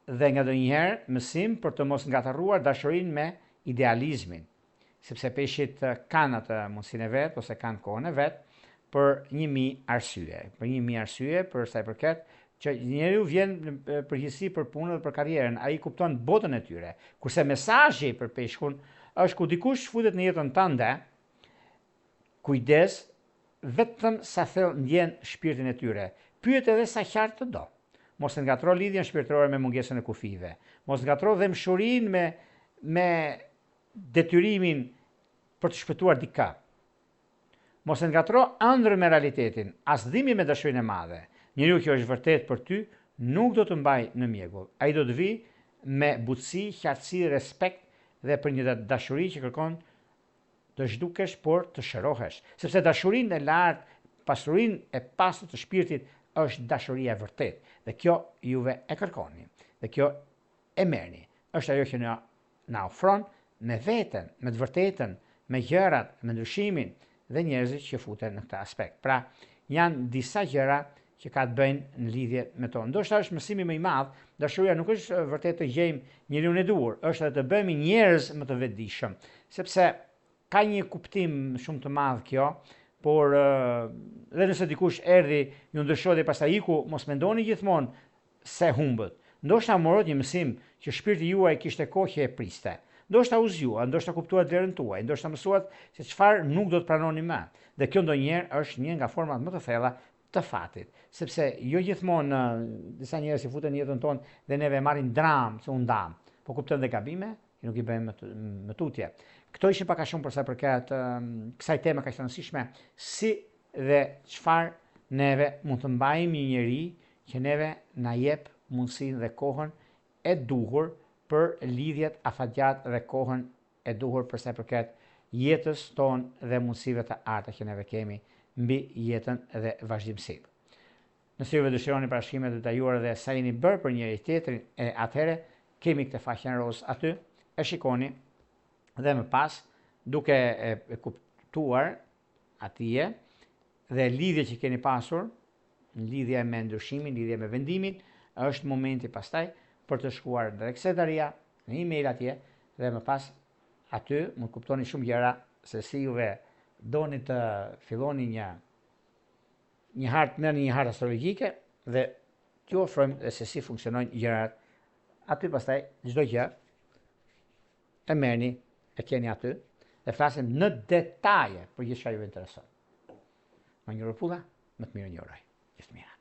Speaker 1: dhe ngadonjëherë mësim për të mos ngatërruar dashurinë me idealizmin, sepse peshqit kanë atë mundësinë e vet ose kanë kohën e vet për 1000 arsye, për 1000 arsye për sa i përket që njeriu vjen në përgjithësi për punën dhe për karrierën, ai kupton botën e tyre. Kurse mesazhi për peshkun është kur dikush futet në jetën tënde, Kujdes, vetëm sa thellë ndjen shpirtin e tyre. Pyet edhe sa qartë të do. Mos e ngatërro lidhjen shpirtërore me mungesën e kufijve. Mos ngatërro dhembshurinë me me detyrimin për të shpëtuar dikë. Mos e ngatërro ëndrrën me realitetin, as dhimbjen me dashurinë e madhe. Njeriu që është vërtet për ty nuk do të mbajë në mjegull. Ai do të vijë me butësi, qartësi, respekt dhe për një dashuri që kërkon të zhdukesh, por të shërohesh. Sepse dashurinë e lartë, pasurinë e pastër të shpirtit është dashuria e vërtetë. Dhe kjo juve e kërkoni. Dhe kjo e merrni. Është ajo që na, na ofron me veten, me të vërtetën, me gjërat, me ndryshimin dhe njerëzit që futen në këtë aspekt. Pra, janë disa gjëra që ka të bëjnë në lidhje me to. Ndoshta është mësimi më i madh, dashuria nuk është vërtet të gjejmë njeriun e duhur, është edhe të bëhemi njerëz më të vetëdijshëm, sepse ka një kuptim shumë të madh kjo, por dhe nëse dikush erdhi, ju ndryshoi dhe pastaj iku, mos mendoni gjithmonë se humbët. Ndoshta morët një mësim që shpirti juaj kishte kohë që e priste. Ndoshta u zgjua, ndoshta kuptuat vlerën tuaj, ndoshta mësuat se çfarë nuk do të pranoni më. Dhe kjo ndonjëherë është një nga format më të thella të fatit, sepse jo gjithmonë disa njerëz që futen në jetën tonë dhe neve e marrim dramë se u ndamë, po kuptojmë dhe gabime që nuk i bëjmë më, më tutje. Këto ishin pak a shumë për sa i përket kësaj teme kaq të rëndësishme, si dhe çfarë neve mund të mbajmë një njeri që neve na jep mundësinë dhe kohën e duhur për lidhjet afatgjatë dhe kohën e duhur për sa i përket jetës tonë dhe mundësive të arta që neve kemi mbi jetën dhe vazhdimësinë. Nëse juve dëshironi parashikime të detajuara dhe sa jeni bërë për njëri tjetrin, e atëherë kemi këtë faqen rozë aty, e shikoni dhe më pas duke e, e kuptuar atje dhe lidhje që keni pasur në lidhje me ndryshimin, lidhje me vendimin, është momenti pastaj për të shkuar drejt sekretaria, në email atje dhe më pas aty mund të kuptoni shumë gjëra se si juve doni të filloni një një hartë merrni një hartë astrologjike dhe t'ju ofrojmë dhe se si funksionojnë gjërat aty pastaj çdo gjë e merrni e keni aty dhe flasim në detaje për gjithçka ju intereson. Më një rëpulla, më të mirë një uroj. Gjithë të mirat.